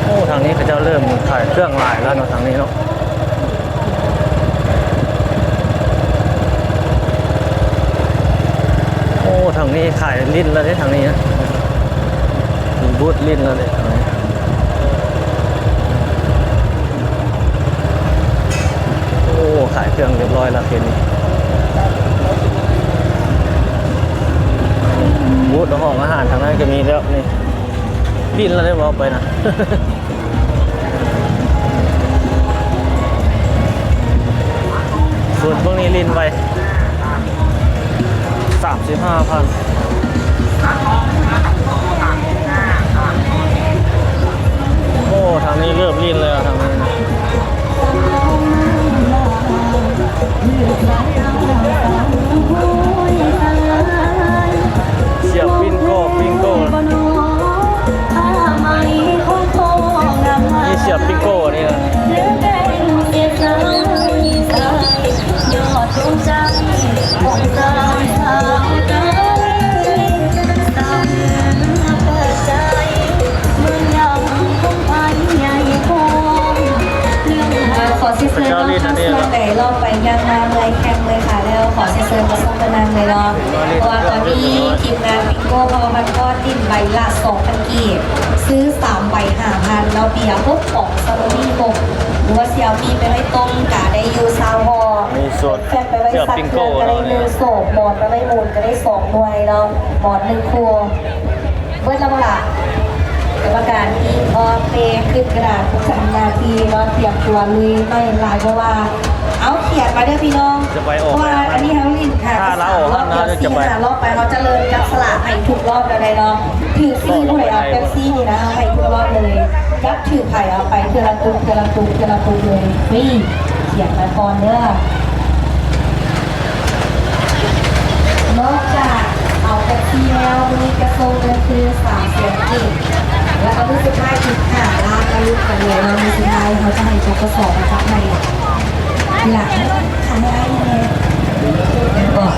ໂອ້ ທາງນີ້ເຂົາເຈົ້າເລີ່ມຂາຍເຄື່ອງຫຼາຍແລ້ວເນາະ ທາງນີ້ເນາະ. ໂອ້ ທາງນີ້ຂາຍຫຼິ້ນແລ້ວເດ້ ທາງນີ້ນະ ມີບູດຫຼິ້ນແລ້ວເດ້ ທາງນີ້. ໂອ້ ຂາຍເຄື່ອງຮຽບຮ້ອຍແລ້ວເຂດນີ້. ບູດຫ້ອງອາຫານທາງນັ້ນກໍມີແລ້ວນີ້ ຫຼິ້ນແລ້ວໄດ້ເວົ້າໄປນະ. ສູນເບິ່ງນີ້ຫຼິ້ນໄວ ສາມສິບຫ້າພັນ. ໂອ້ ທາງນີ້ເລີ່ມຫຼິ້ນແລ້ວ ທາງນີ້ນະ. ສຽບປິງໂກ ປິງໂກ ມີສຽບປິງໂກອັນນີ້ນະ. ຂໍຊິເຊີນເນາະ ຖ້າຊ່ວງໃດລອບໄປຍ່າງມາເມື່ອຍແຂ້ງເມື່ອຍຂາແລ້ວ ຂໍຊິເຊີນມາຊົມກັນນຳເລີຍເນາະ ເພາະວ່າຕອນນີ້ທີມງານ ໂກເພາະວ່າມັນກໍຫຼິ້ນໃບລະສອງພັນກີບ ຊື້ສາມໃບຫ້າພັນເນາະ ເບຍຫົກກອງ ສະມູດຕີ້ຫົກ ຫຼືວ່າຊິເອົາໝີ່ໄປໄວ້ຕົ້ມກະໄດ້ຢູ່ຊາວຫໍ່ ມີສ່ວນ ແຟນໄປໄວ້ສັກເຄື່ອງກະໄດ້ໜຶ່ງໂສບ ໝອນໄປໄວ້ໝູນກະໄດ້ສອງໜ່ວຍເນາະ ໝອນໜຶ່ງຄູ່. ເບິດແລ້ວບໍ່ລະ? ກຳມະການອີງອອກເປຂຶ້ນກະດານປະຈຳໜ້າທີ່ເນາະ ຕຽມຕົວລຸຍໃໝ່ຫຼາຍບໍ່ວ່າ ເອົາຂຽນມາເດີພີ່ນ້ອງ ເພາະວ່າອັນນີ້ເຮົາຫຼິ້ນຫາກະສາມລອບ ດຽວສີ່ຫ້າລອບໄປ ເຮົາຈະເລີ່ມຈັບສະຫຼາກໃຫ້ທຸກລອບແລ້ວໄດ໋ເນາະ. ຖືກສີ່ ຜູ້ໃດເອົາເປັບຊີນີ້ນະ ເອົາໃຫ້ທຸກລອບເລີຍ ຈັບຖືກໃຜເອົາໄປເທື່ອລະຕຸກ ເທື່ອລະຕຸກ ເທື່ອລະຕຸກເລີຍ ຟຣີ ຂຽນມາກ່ອນເດີ. ນອກຈາກເອົາເປັບຊີແລ້ວ ມື້ນີ້ກະສົ່ງເງິນຄືສາມແສນກີບ ແລ້ວກະມື້ສຸດທ້າຍອີກຫ້າລ້ານ ມາລຸ້ນກັນເລີຍວ່າມື້ສຸດທ້າຍເຮົາຈະໃຫ້ ປກສ ມາຈັບໃຫ້. ທີຫຼັງຂາຍໃຫ້ອ້າຍແດ່ ເຫັນບໍ່? ອໍ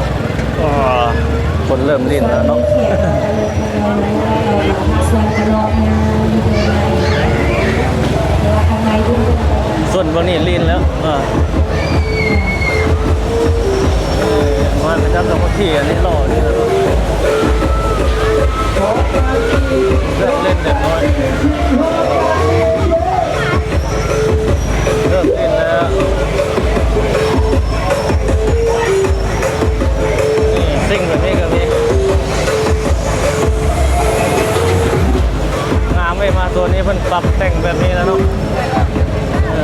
ຄົນເລີ່ມຫຼິ້ນແລ້ວເນາະ. ສ່ວນເບິ່ງນີ້ຫຼິ້ນແລ້ວ ເອີ ເອີ ມາຈັບກັບຄົນທີ່ອັນນີ້ຫຼໍ່ນີ້ແລ້ວ ເລີ່ມຫຼິ້ນແລ້ວ ເລີ່ມຫຼິ້ນແລ້ວ. ນີ້ ສິ່ງແບບນີ້ກໍມີ ງາມເວີຍ ມາໂຊນນີ້ເພິ່ນປັບແຕ່ງແບບນີ້ແລ້ວເນາະ ເອີ.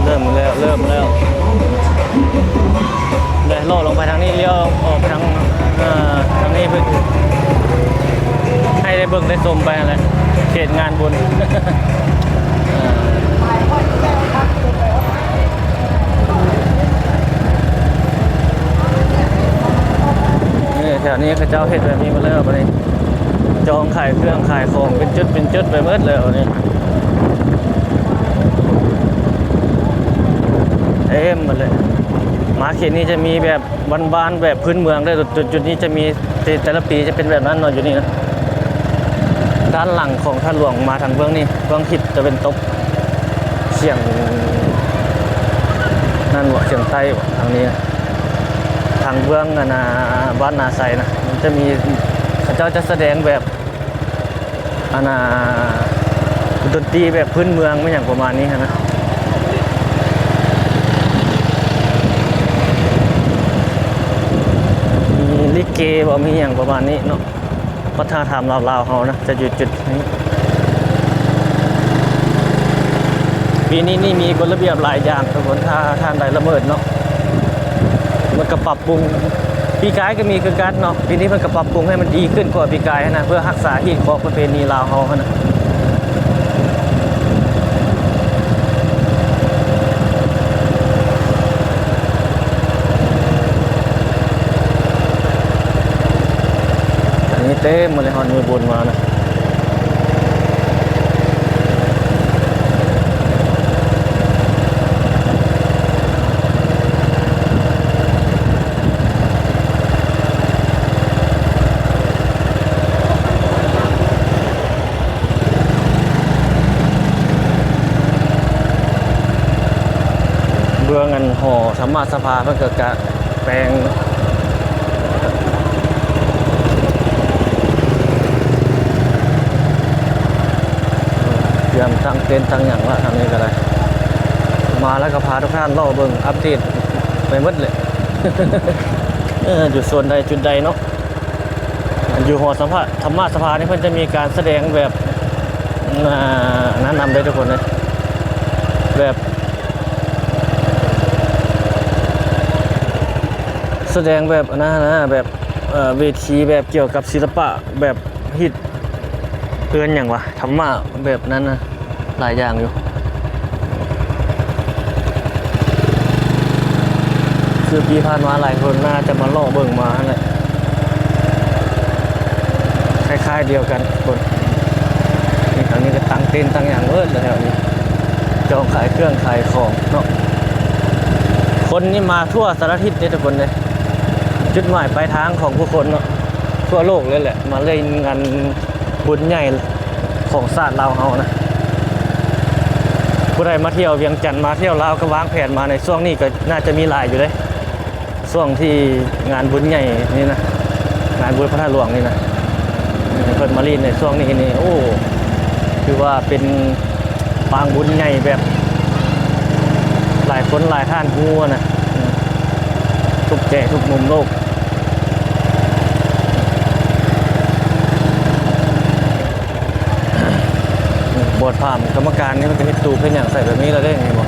ເລີ່ມແລ້ວ ເລີ່ມແລ້ວ ໄດ້ເລາະລົງໄປທາງນີ້ ລ້ຽວອອກໄປທາງ ເອີ ທາງນີ້ເພິ່ນ ໃຫ້ໄດ້ເບິ່ງໄດ້ຊົມໄປຫັ້ນແຫຼະ ເຂດງານບຸນ ເອີ. ເ ເຂົາເຈົ້າເຮັດແບບນີ້ໝົດແລ້ວ ບາດນີ້ຈອງຂາຍເຄື່ອງຂາຍຂອງເປັນຈຸດເປັນຈຸດໄປໝົດແລ້ວນີ້ ເຕັມໝົດເລີຍ. ມາເຂດນີ້ຈະມີແບບບ້ານໆ ແບບພື້ນເມືອງເດີ ຈຸດ ຈຸດນີ້ຈະມີ ແຕ່ ແຕ່ລະປີຈະເປັນແບບນັ້ນເນາະ ຢູ່ນີ້ນະ. ດ້ານຫຼັງຂອງທາດຫຼວງມາທາງເບື້ອງນີ້ ເບື້ອງທິດຕາເວັນຕົກ ສຽງນັ້ນບໍ ສຽງໃຕ້ບໍ ທາງນີ້ນະ ທາງເບື້ອງອັນນ່າ ບ້ານນາໄຊນະ ມັນຈະມີ ເຂົາເຈົ້າຈະສະແດງແບບ ອັນນ່າ ດົນຕີແບບພື້ນເມືອງ ແມ່ນຫຍັງປະມານນີ້ຫັ້ນນະ ມີລິເກບໍ ມີຫຍັງປະມານນີ້ເນາະ. ວັດທະນະທຳລາວໆ ເຮົານະ ຈະຢູ່ຈຸດນີ້. ປີນີ້ນີ້ມີກົດລະບຽບຫຼາຍຢ່າງທຸກຄົນ ຖ້າທ່ານໃດລະເມີດເນາະ ມັນກໍປັບປຸງ. ປີກາຍກໍມີຄືກັນເນາະ ປີນີ້ເພິ່ນກໍປັບປຸງໃຫ້ມັນດີຂຶ້ນກວ່າປີກາຍຫັ້ນນະ ເພື່ອຮັກສາຮີດຄອງປະເພນີລາວເຮົາຫັ້ນນະ. ອັນນີ້ເຕັມໝົດເລີຍ ຮອດມື້ບຸນມານະ. ເບື້ອງອັນຫໍທຳມະສະພາເພິ່ນກໍກະແປງ ຕຽມຕັ້ງເຕັນຕັ້ງຫຍັງລະ ທາງນີ້ກໍໄດ້. ມາແລ້ວກໍພາທຸກທ່ານເລາະເບິ່ງ ອັບເດດໄປໝົດເລີຍ ເອີ ຢູ່ໂຊນໃດຈຸດໃດເນາະ. ຢູ່ຫໍທຳມະ ທຳມະສະພານີ້ ເພິ່ນຈະມີການສະແດງແບບ ອ່າ ນັ້ນນຳເດ້ທຸກຄົນເດ້ ແບບ ສະແດງແບບອັນນັ້ນນະ ແບບ ເອີ ເວທີແບບກ່ຽວກັບສິລະປະ ແບບຮີດເຮືອນຫຍັງວະ ທຳມະແບບນັ້ນນະ. ຫຼາຍຢ່າງຢູ່ ຄືປີຜ່ານມາຫຼາຍຄົນໜ້າຈະມາເລາະເບິ່ງມາຫັ້ນແຫຼະ ຄ້າຍໆ ດຽວກັນຄົນ. ນີ້ ທາງນີ້ກໍຕັ້ງເຕັນຕັ້ງຫຍັງເບີດແລ້ວແຖວນີ້ ຈອງຂາຍເຄື່ອງຂາຍຂອງເນາະ. ຄົນນີ້ມາທົ່ວສາລະທິດເດ້ທຸກຄົນເດ້ ຈຸດໝາຍປາຍທາງຂອງຜູ້ຄົນເນາະ ທົ່ວໂລກເລີຍແຫຼະ ມາເລີຍງານ ບຸນໃຫຍ່ຂອງຊາດລາວເຮົານະ. ຜູ້ໃດມາທ່ຽວວຽງຈັນ ມາທ່ຽວລາວ ກໍວາງແຜນມາໃນຊ່ວງນີ້ ກໍໜ້າຈະມີຫຼາຍຢູ່ເດ້ ຊ່ວງທີ່ງານບຸນໃຫຍ່ນີ້ນະ ງານບຸນພະທາດຫຼວງນີ້ນະ ເພິ່ນມາຫຼິ້ນໃນຊ່ວງນີ້ນີ້ ໂອ້ ຖືວ່າເປັນ ປາງບຸນໃຫຍ່ແບບຫຼາຍຄົນຫຼາຍທ່ານຮູ້ນະ ທຸກແຈະທຸກມຸມໂລກ. ບອດພາມກຳມະການນີ້ ມັນກໍເຮັດຕູບເຮັດຫຍັງໃສ່ແບບນີ້ແລ້ວເດ້ ເຫັນບໍ່?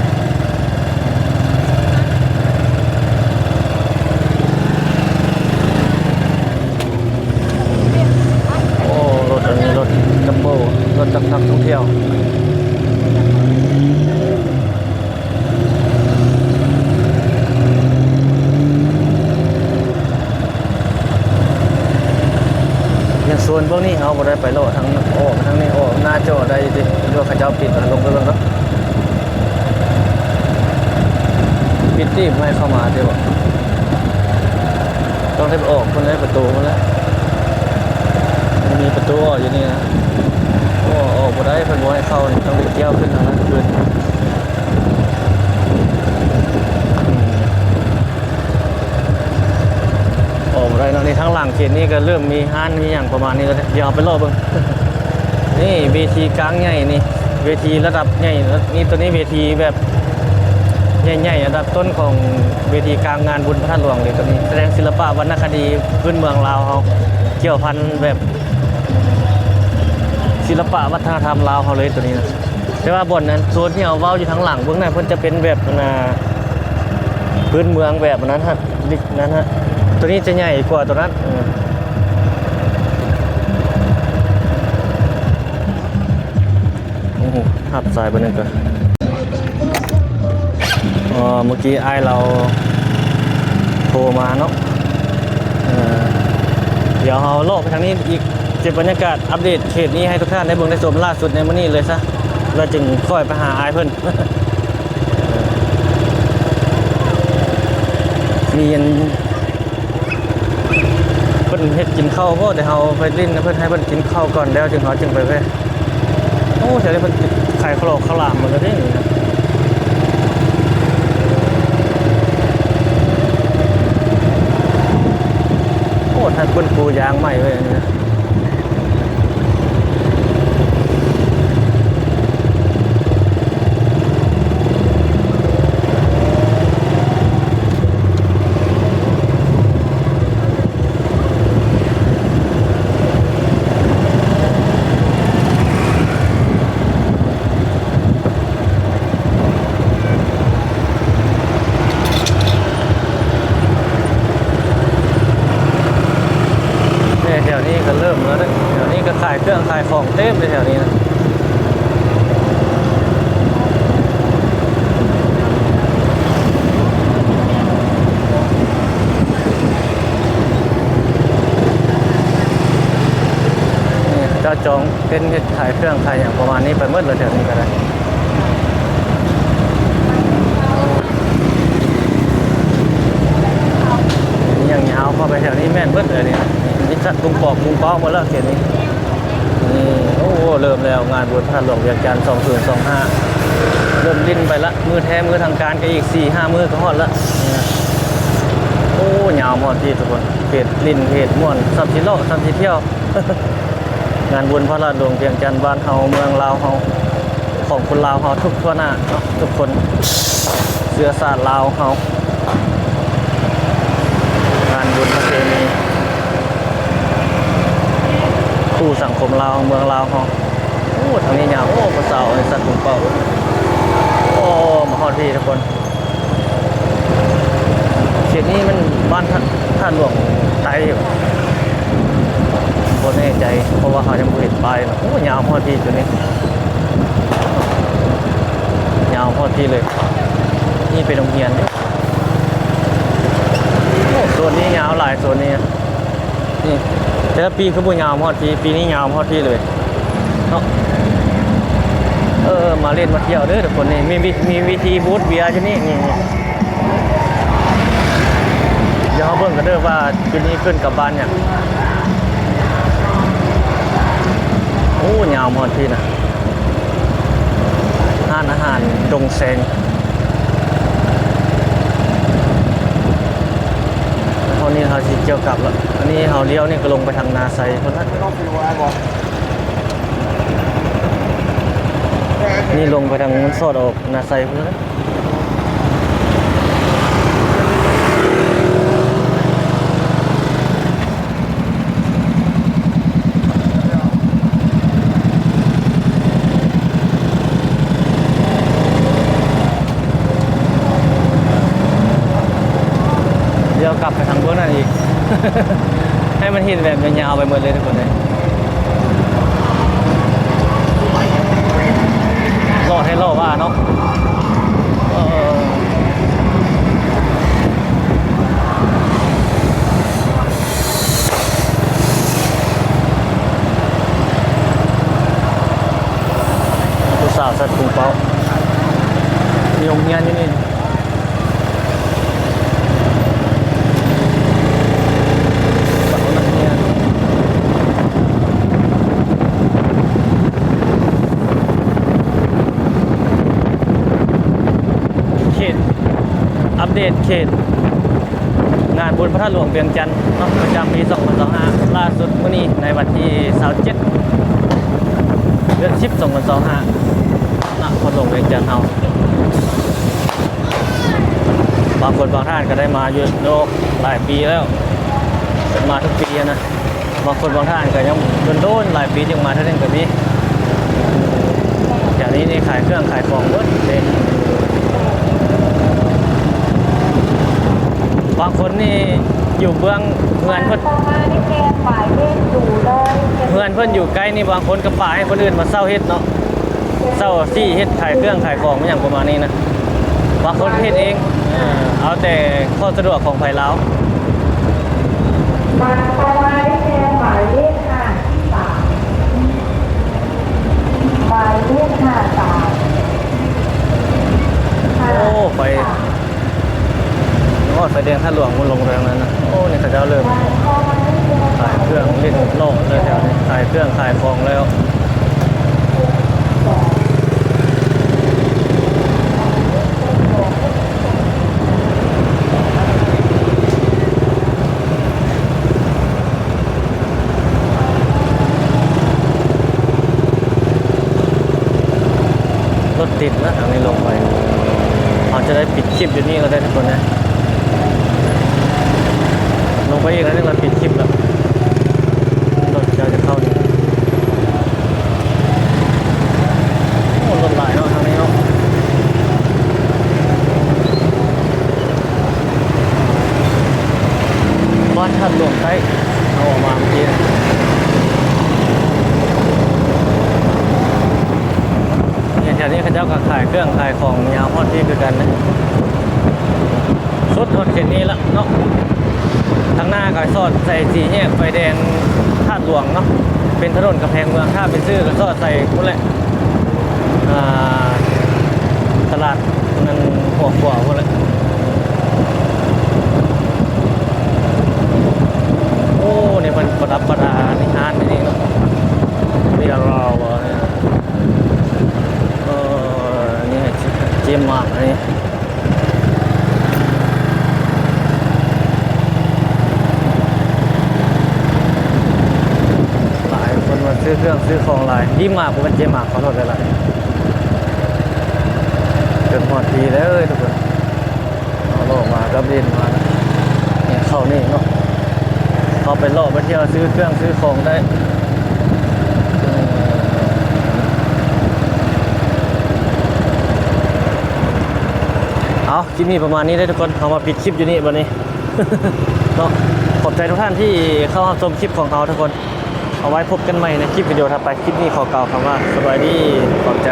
ໂອ້ ລົດອັນນີ້ ລົດຈັມໂບ້ ລົດຈັກນັກທ່ອງທ່ຽວ ຢ່າງໂຊນພວກນີ້ເຮົາບໍ່ໄດ້ໄປເລາະທາງ ອອກທາງນີ້ ອອກໜ້າຈໍໄດ້ຕິ ຫຼືວ່າເຂົາເຈົ້າປິດ ອາ ລົງໄປເບິ່ງເນາະ ປິດຕິ ບໍ່ໃຫ້ເຂົ້າມາຕິບໍ່? ຕ້ອງໄດ້ໄປອອກພຸ້ນແຫຼະ ປະຕູພຸ້ນແຫຼະ ມັນມີປະຕູອອກຢູ່ນີ້ນະ. ໂອ້ ອອກບໍ່ໄດ້ ເພິ່ນບໍ່ໃຫ້ເຂົ້າ ຕ້ອງໄດ້ກ່ຽວຂຶ້ນທາງນັ້ນຄືນ ອອກບໍ່ໄດ້ເນາະ. ນີ້ທາງຫຼັງເຂດນີ້ກໍເລີ່ມມີຮ້ານມີຫຍັງປະມານນີ້ແລ້ວເດ້ ດຽວເຮົາໄປເລາະເບິ່ງ. ນີ້ເວທີກາງໃຫຍ່ນີ້ ເວທີລະດັບໃຫຍ່ ນີ້ ໂຕນີ້ເວທີແບບໃຫຍ່ໆ ອັນດັບຕົ້ນຂອງເວທີກາງງານບຸນພະທາດຫຼວງເລີຍ ໂຕນີ້ ສະແດງສິລະປະວັນນະຄະດີພື້ນເມືອງລາວເຮົາ ກ່ຽວພັນແບບສິລະປະວັດທະນະທຳລາວເຮົາເລີຍ ໂຕນີ້ນະ. ແຕ່ວ່າບ່ອນນັ້ນ ໂຊນທີ່ເຮົາເວົ້າຢູ່ທາງຫຼັງເບື້ອງໜ້າ ເພິ່ນຈະເປັນແບບ ອັນນ່າ ພື້ນເມືອງແບບອັນນັ້ນຫັ້ນ ລິກນັ້ນຫັ້ນ ໂຕນີ້ຈະໃຫຍ່ກວ່າໂຕນັ້ນ ເອີ. ໂອ້ໂຫ ຮັບສາຍເບີໜຶ່ງກ່ອນ. ເອີ ເມື່ອກີ້ອ້າຍລາວໂທມາເນາະ ເອີ ດຽວເຮົາເລາະໄປທາງນີ້ອີກ ເກັບບັນຍາກາດ ອັບເດດເຂດນີ້ໃຫ້ທຸກທ່ານໄດ້ເບິ່ງໄດ້ຊົມລ່າສຸດໃນມື້ນີ້ເລີຍຊະ ແລ້ວຈຶ່ງຄ່ອຍໄປຫາອ້າຍເພິ່ນ. ມີອັນ ເພິ່ນເຮັດກິນເຂົ້າບໍ່? ດຽວເຮົາໄປຫຼິ້ນນຳເພິ່ນ ໃຫ້ເພິ່ນກິນເຂົ້າກ່ອນ ແລ້ວຈຶ່ງເຮົາຈຶ່ງໄປແວ່. ໂອ້ ແຖວນີ້ເພິ່ນຂາຍເຂົ້າຫຼອກເຂົ້າຫຼາມໝົດແລ້ວເດ້ນີ້ນະ. ໂອ້ ຖ້າເພິ່ນປູຢາງໃໝ່ໄວ້ອັນນີ້ນະ. ແຖວນີ້ກໍເລີ່ມແລ້ວເດ້ ແຖວນີ້ກໍຂາຍເຄື່ອງຂາຍຂອງເຕັມເລີຍແຖວນີ້ນະ. ນີ້ເຈົ້າຈອງເຕັນເຮັດຂາຍເຄື່ອງຂາຍຫຍັງປະມານນີ້ໄປໝົດແລ້ວ ແຖວນີ້ກໍໄດ້. ນີ້ຍັງຍາວເຂົ້າໄປແຖວນີ້ແມ່ນເບິດເລີຍນີ້ ມີສັດປຸງປອກປຸງປອກໝົດແລ້ວເຂດນີ້. ນີ້ ໂອ້ ເລີ່ມແລ້ວ ງານບຸນພະທາດຫຼວງວຽງຈັນ ສອງພັນຊາວຫ້າ ເລີ່ມຫຼິ້ນໄປລະ ມື້ແທ້ມື້ທາງການກໍອີກສີ່ຫ້າມື້ກໍຮອດລະ. ໂອ້ ຍາວຮອດພີ້ທຸກຄົນ ເຂດຫຼິ້ນເຂດມ່ວນ ສ່ຳຊິເລາະສ່ຳຊິທ່ຽວ. ງານບຸນພະທາດຫຼວງວຽງຈັນ ບ້ານເຮົາເມືອງລາວເຮົາ ຂອງຄົນລາວເຮົາທຸກທົ່ວໜ້າເນາະ ທຸກຄົນ ເຊື້ອຊາດລາວເຮົາ ງານບຸນປະເພນີຄູ່ສັງຄົມລາວເມືອງລາວເຮົາ. ໂອ້ ທາງນີ້ຍາວ ໂອ້ ຜູ້ສາວໃນສັດປຸງເປົ້າ. ໂອ້ ມາຮອດພີ້ທຸກຄົນ. ເຂດນີ້ມັນບ້ານທາດ ທາດຫຼວງໃຕ້ຫວາ ບໍ່ແນ່ໃຈ ເພາະວ່າເຮົາຍັງບໍ່ເຫັນປ້າຍເນາະ. ໂອ້ ຍາວຮອດພີ້ຈຸດນີ້ ຍາວຮອດພີ້ເລີຍ. ນີ້ເປັນໂຮງຮຽນເດ້. ໂອ້ ໂຊນນີ້ຍາວຫຼາຍ ໂຊນນີ້. ນີ້ ແຕ່ລະປີຄືບໍ່ຍາວມາຮອດພີ້ ປີນີ້ຍາວມາຮອດພີ້ເລີຍເນາະ. ເອີ ມາຫຼິ້ນມາທ່ຽວເດີທຸກຄົນ. ນີ້ມີ ມີ ມີວິທີບູດເບຍຢູ່ນີ້ ນີ້ ນີ້ ດຽວເຮົາເບິ່ງກັນເດີວ່າປີນີ້ເພິ່ນກັບບ້ານຫຍັງ. ໂອ້ ຍາວມາຮອດພີ້ນະ. ຮ້ານອາຫານດົງແຊງ. ເທົ່ານີ້ເຮົາຊິກ່ຽວກັບລະ ອັນນີ້ເຮົາລ້ຽວນີ້ກໍລົງໄປທາງນາໄຊພຸ້ນລະ. ນີ້ລົງໄປທາງມັນສອດອອກນາໄຊພຸ້ນລະ. ດຽວກັບໄປທາງເບື້ອງນັ້ນອີກ ໃຫ້ມັນເຫັນແບບຍາວໆໄປໝົດເລີຍທຸກຄົນເອີຍ. ຫຼໍ່ແທ້ຫຼໍ່ວ່າເນາະ. ເອີ ຜູ້ສາວສັດປຸງເປົ້າ ມີໂຮງຮຽນຢູ່ນີ້. ເຂດ ອັບເດດເຂດງານບຸນພະທາດຫຼວງວຽງຈັນເນາະ ປະຈຳປີສອງພັນຊາວຫ້າ ລ່າສຸດມື້ນີ້ໃນວັນທີຊາວເຈັດ ເດືອນສິບ ສອງພັນຊາວຫ້າ ນະຄອນຫຼວງວຽງຈັນເຮົາ. ບາງຄົນບາງທ່ານກໍໄດ້ມາຢູ່ໂລກຫຼາຍປີແລ້ວ ມາທຸກປີຫັ້ນນະ. ບາງຄົນບາງທ່ານກໍຍັງດົນໆ ຫຼາຍປີຈຶ່ງມາເທື່ອໜຶ່ງກໍມີ. ແຖວນີ້ນີ້ຂາຍເຄື່ອງຂາຍຂອງເບິດເດ້. ບາງຄົນນີ້ຢູ່ເບື້ອງເຮືອນເພິ່ນ ເຮືອນເພິ່ນຢູ່ໃກ້ນີ້ ບາງຄົນກໍປະໃຫ້ຄົນອື່ນມາເຊົ່າເຮັດເນາະ. ເຊົ່າທີ່ເຮັດຂາຍເຄື່ອງຂາຍຂອງຫຍັງປະມານນີ້ນະ ບາງຄົນເຮັດເອງ ເອີ ເອົາແຕ່ຂໍ້ສະດວກຂອງໃຜລາວ. ມາເຂົ້າມາໄດ້ແກ່ ໄປຮອດໄຟແດງທາດຫຼວງ ມັນລົງໄປທາງນັ້ນນະ. ໂອ້ ນີ້ເຂົາເຈົ້າເລີ່ມຂາຍເຄື່ອງຫຼິ້ນເລາະແລ້ວ ແຖວນີ້ຂາຍເຄື່ອງຂາຍຂອງແລ້ວ. ລົດຕິດນະ ທາງນີ້ລົງໄປ ເຮົາຈະໄດ້ປິດຄລິບຢູ່ນີ້ກໍໄດ້ທຸກຄົນນະ. ລົງໄປອີກໜ້ອຍໜຶ່ງແລ້ວປິດຄລິບແລ້ວ ລົດຈະ ຈະເຂົ້ານີ້. ໂອ້ ລົດຫຼາຍເນາະ ທາງນີ້ເນາະ. ວັດທາດຫຼວງໃຕ້ ເຮົາອອກມາເມື່ອກີ້ນະ. ນີ້ ແຖວນີ້ເຂົາເຈົ້າກໍຂາຍເຄື່ອງຂາຍຂອງຍາວຮອດພີ້ຄືກັນນະ. ສຸດຮອດເຂດນີ້ລະເນາະ. ທາງໜ້າກໍສອດໃສ່ສີ່ແຍກໄຟແດງທາດຫຼວງເນາະ ເປັນຖະໜົນກຳແພງເມືອງ. ຖ້າໄປຊື້ກໍສອດໃສ່ພຸ້ນແຫຼະ ອ່າ ຕະຫຼາດນັ້ນຫົວຂົວພຸ້ນແຫຼະ. ໂອ້ ນີ້ເພິ່ນປະດັບປະດາໃນຮ້ານນີ້ເນາະ. ເວລາວ່າ ເອີ ນີ້ເຈມາກອັນນີ້ ຫຼາຍຄົນມາຊື້ເຄື່ອງຊື້ຂອງຫຼາຍ. ດີມາກ ບໍ່ແມ່ນເຈມາກ ຂໍໂທດຫຼາຍໆ. ເກີດຮອດປີແລ້ວເອີຍທຸກຄົນ. ເຮົາເລາະມາກັບເລນມາ ເຂົ້ານີ້ເນາະ. ເຮົາໄປເລາະໄປທ່ຽວຊື້ເຄື່ອງຊື້ຂອງໄດ້. ເອົາ ຄລິບນີ້ປະມານນີ້ເດີທຸກຄົນ. ເຮົາມາປິດຄລິບຢູ່ນີ້ບັດນີ້ເນາະ. ຂອບໃຈທຸກທ່ານທີ່ເຂົ້າຮັບຊົມຄລິບຂອງເຮົາທຸກຄົນ. ເອົາໄວ້ພົບກັນໃໝ່ໃນຄລິບວິດີໂອຖັດໄປ. ຄລິບນີ້ຂໍກ່າວຄຳວ່າສະບາຍດີ ຂອບໃຈ.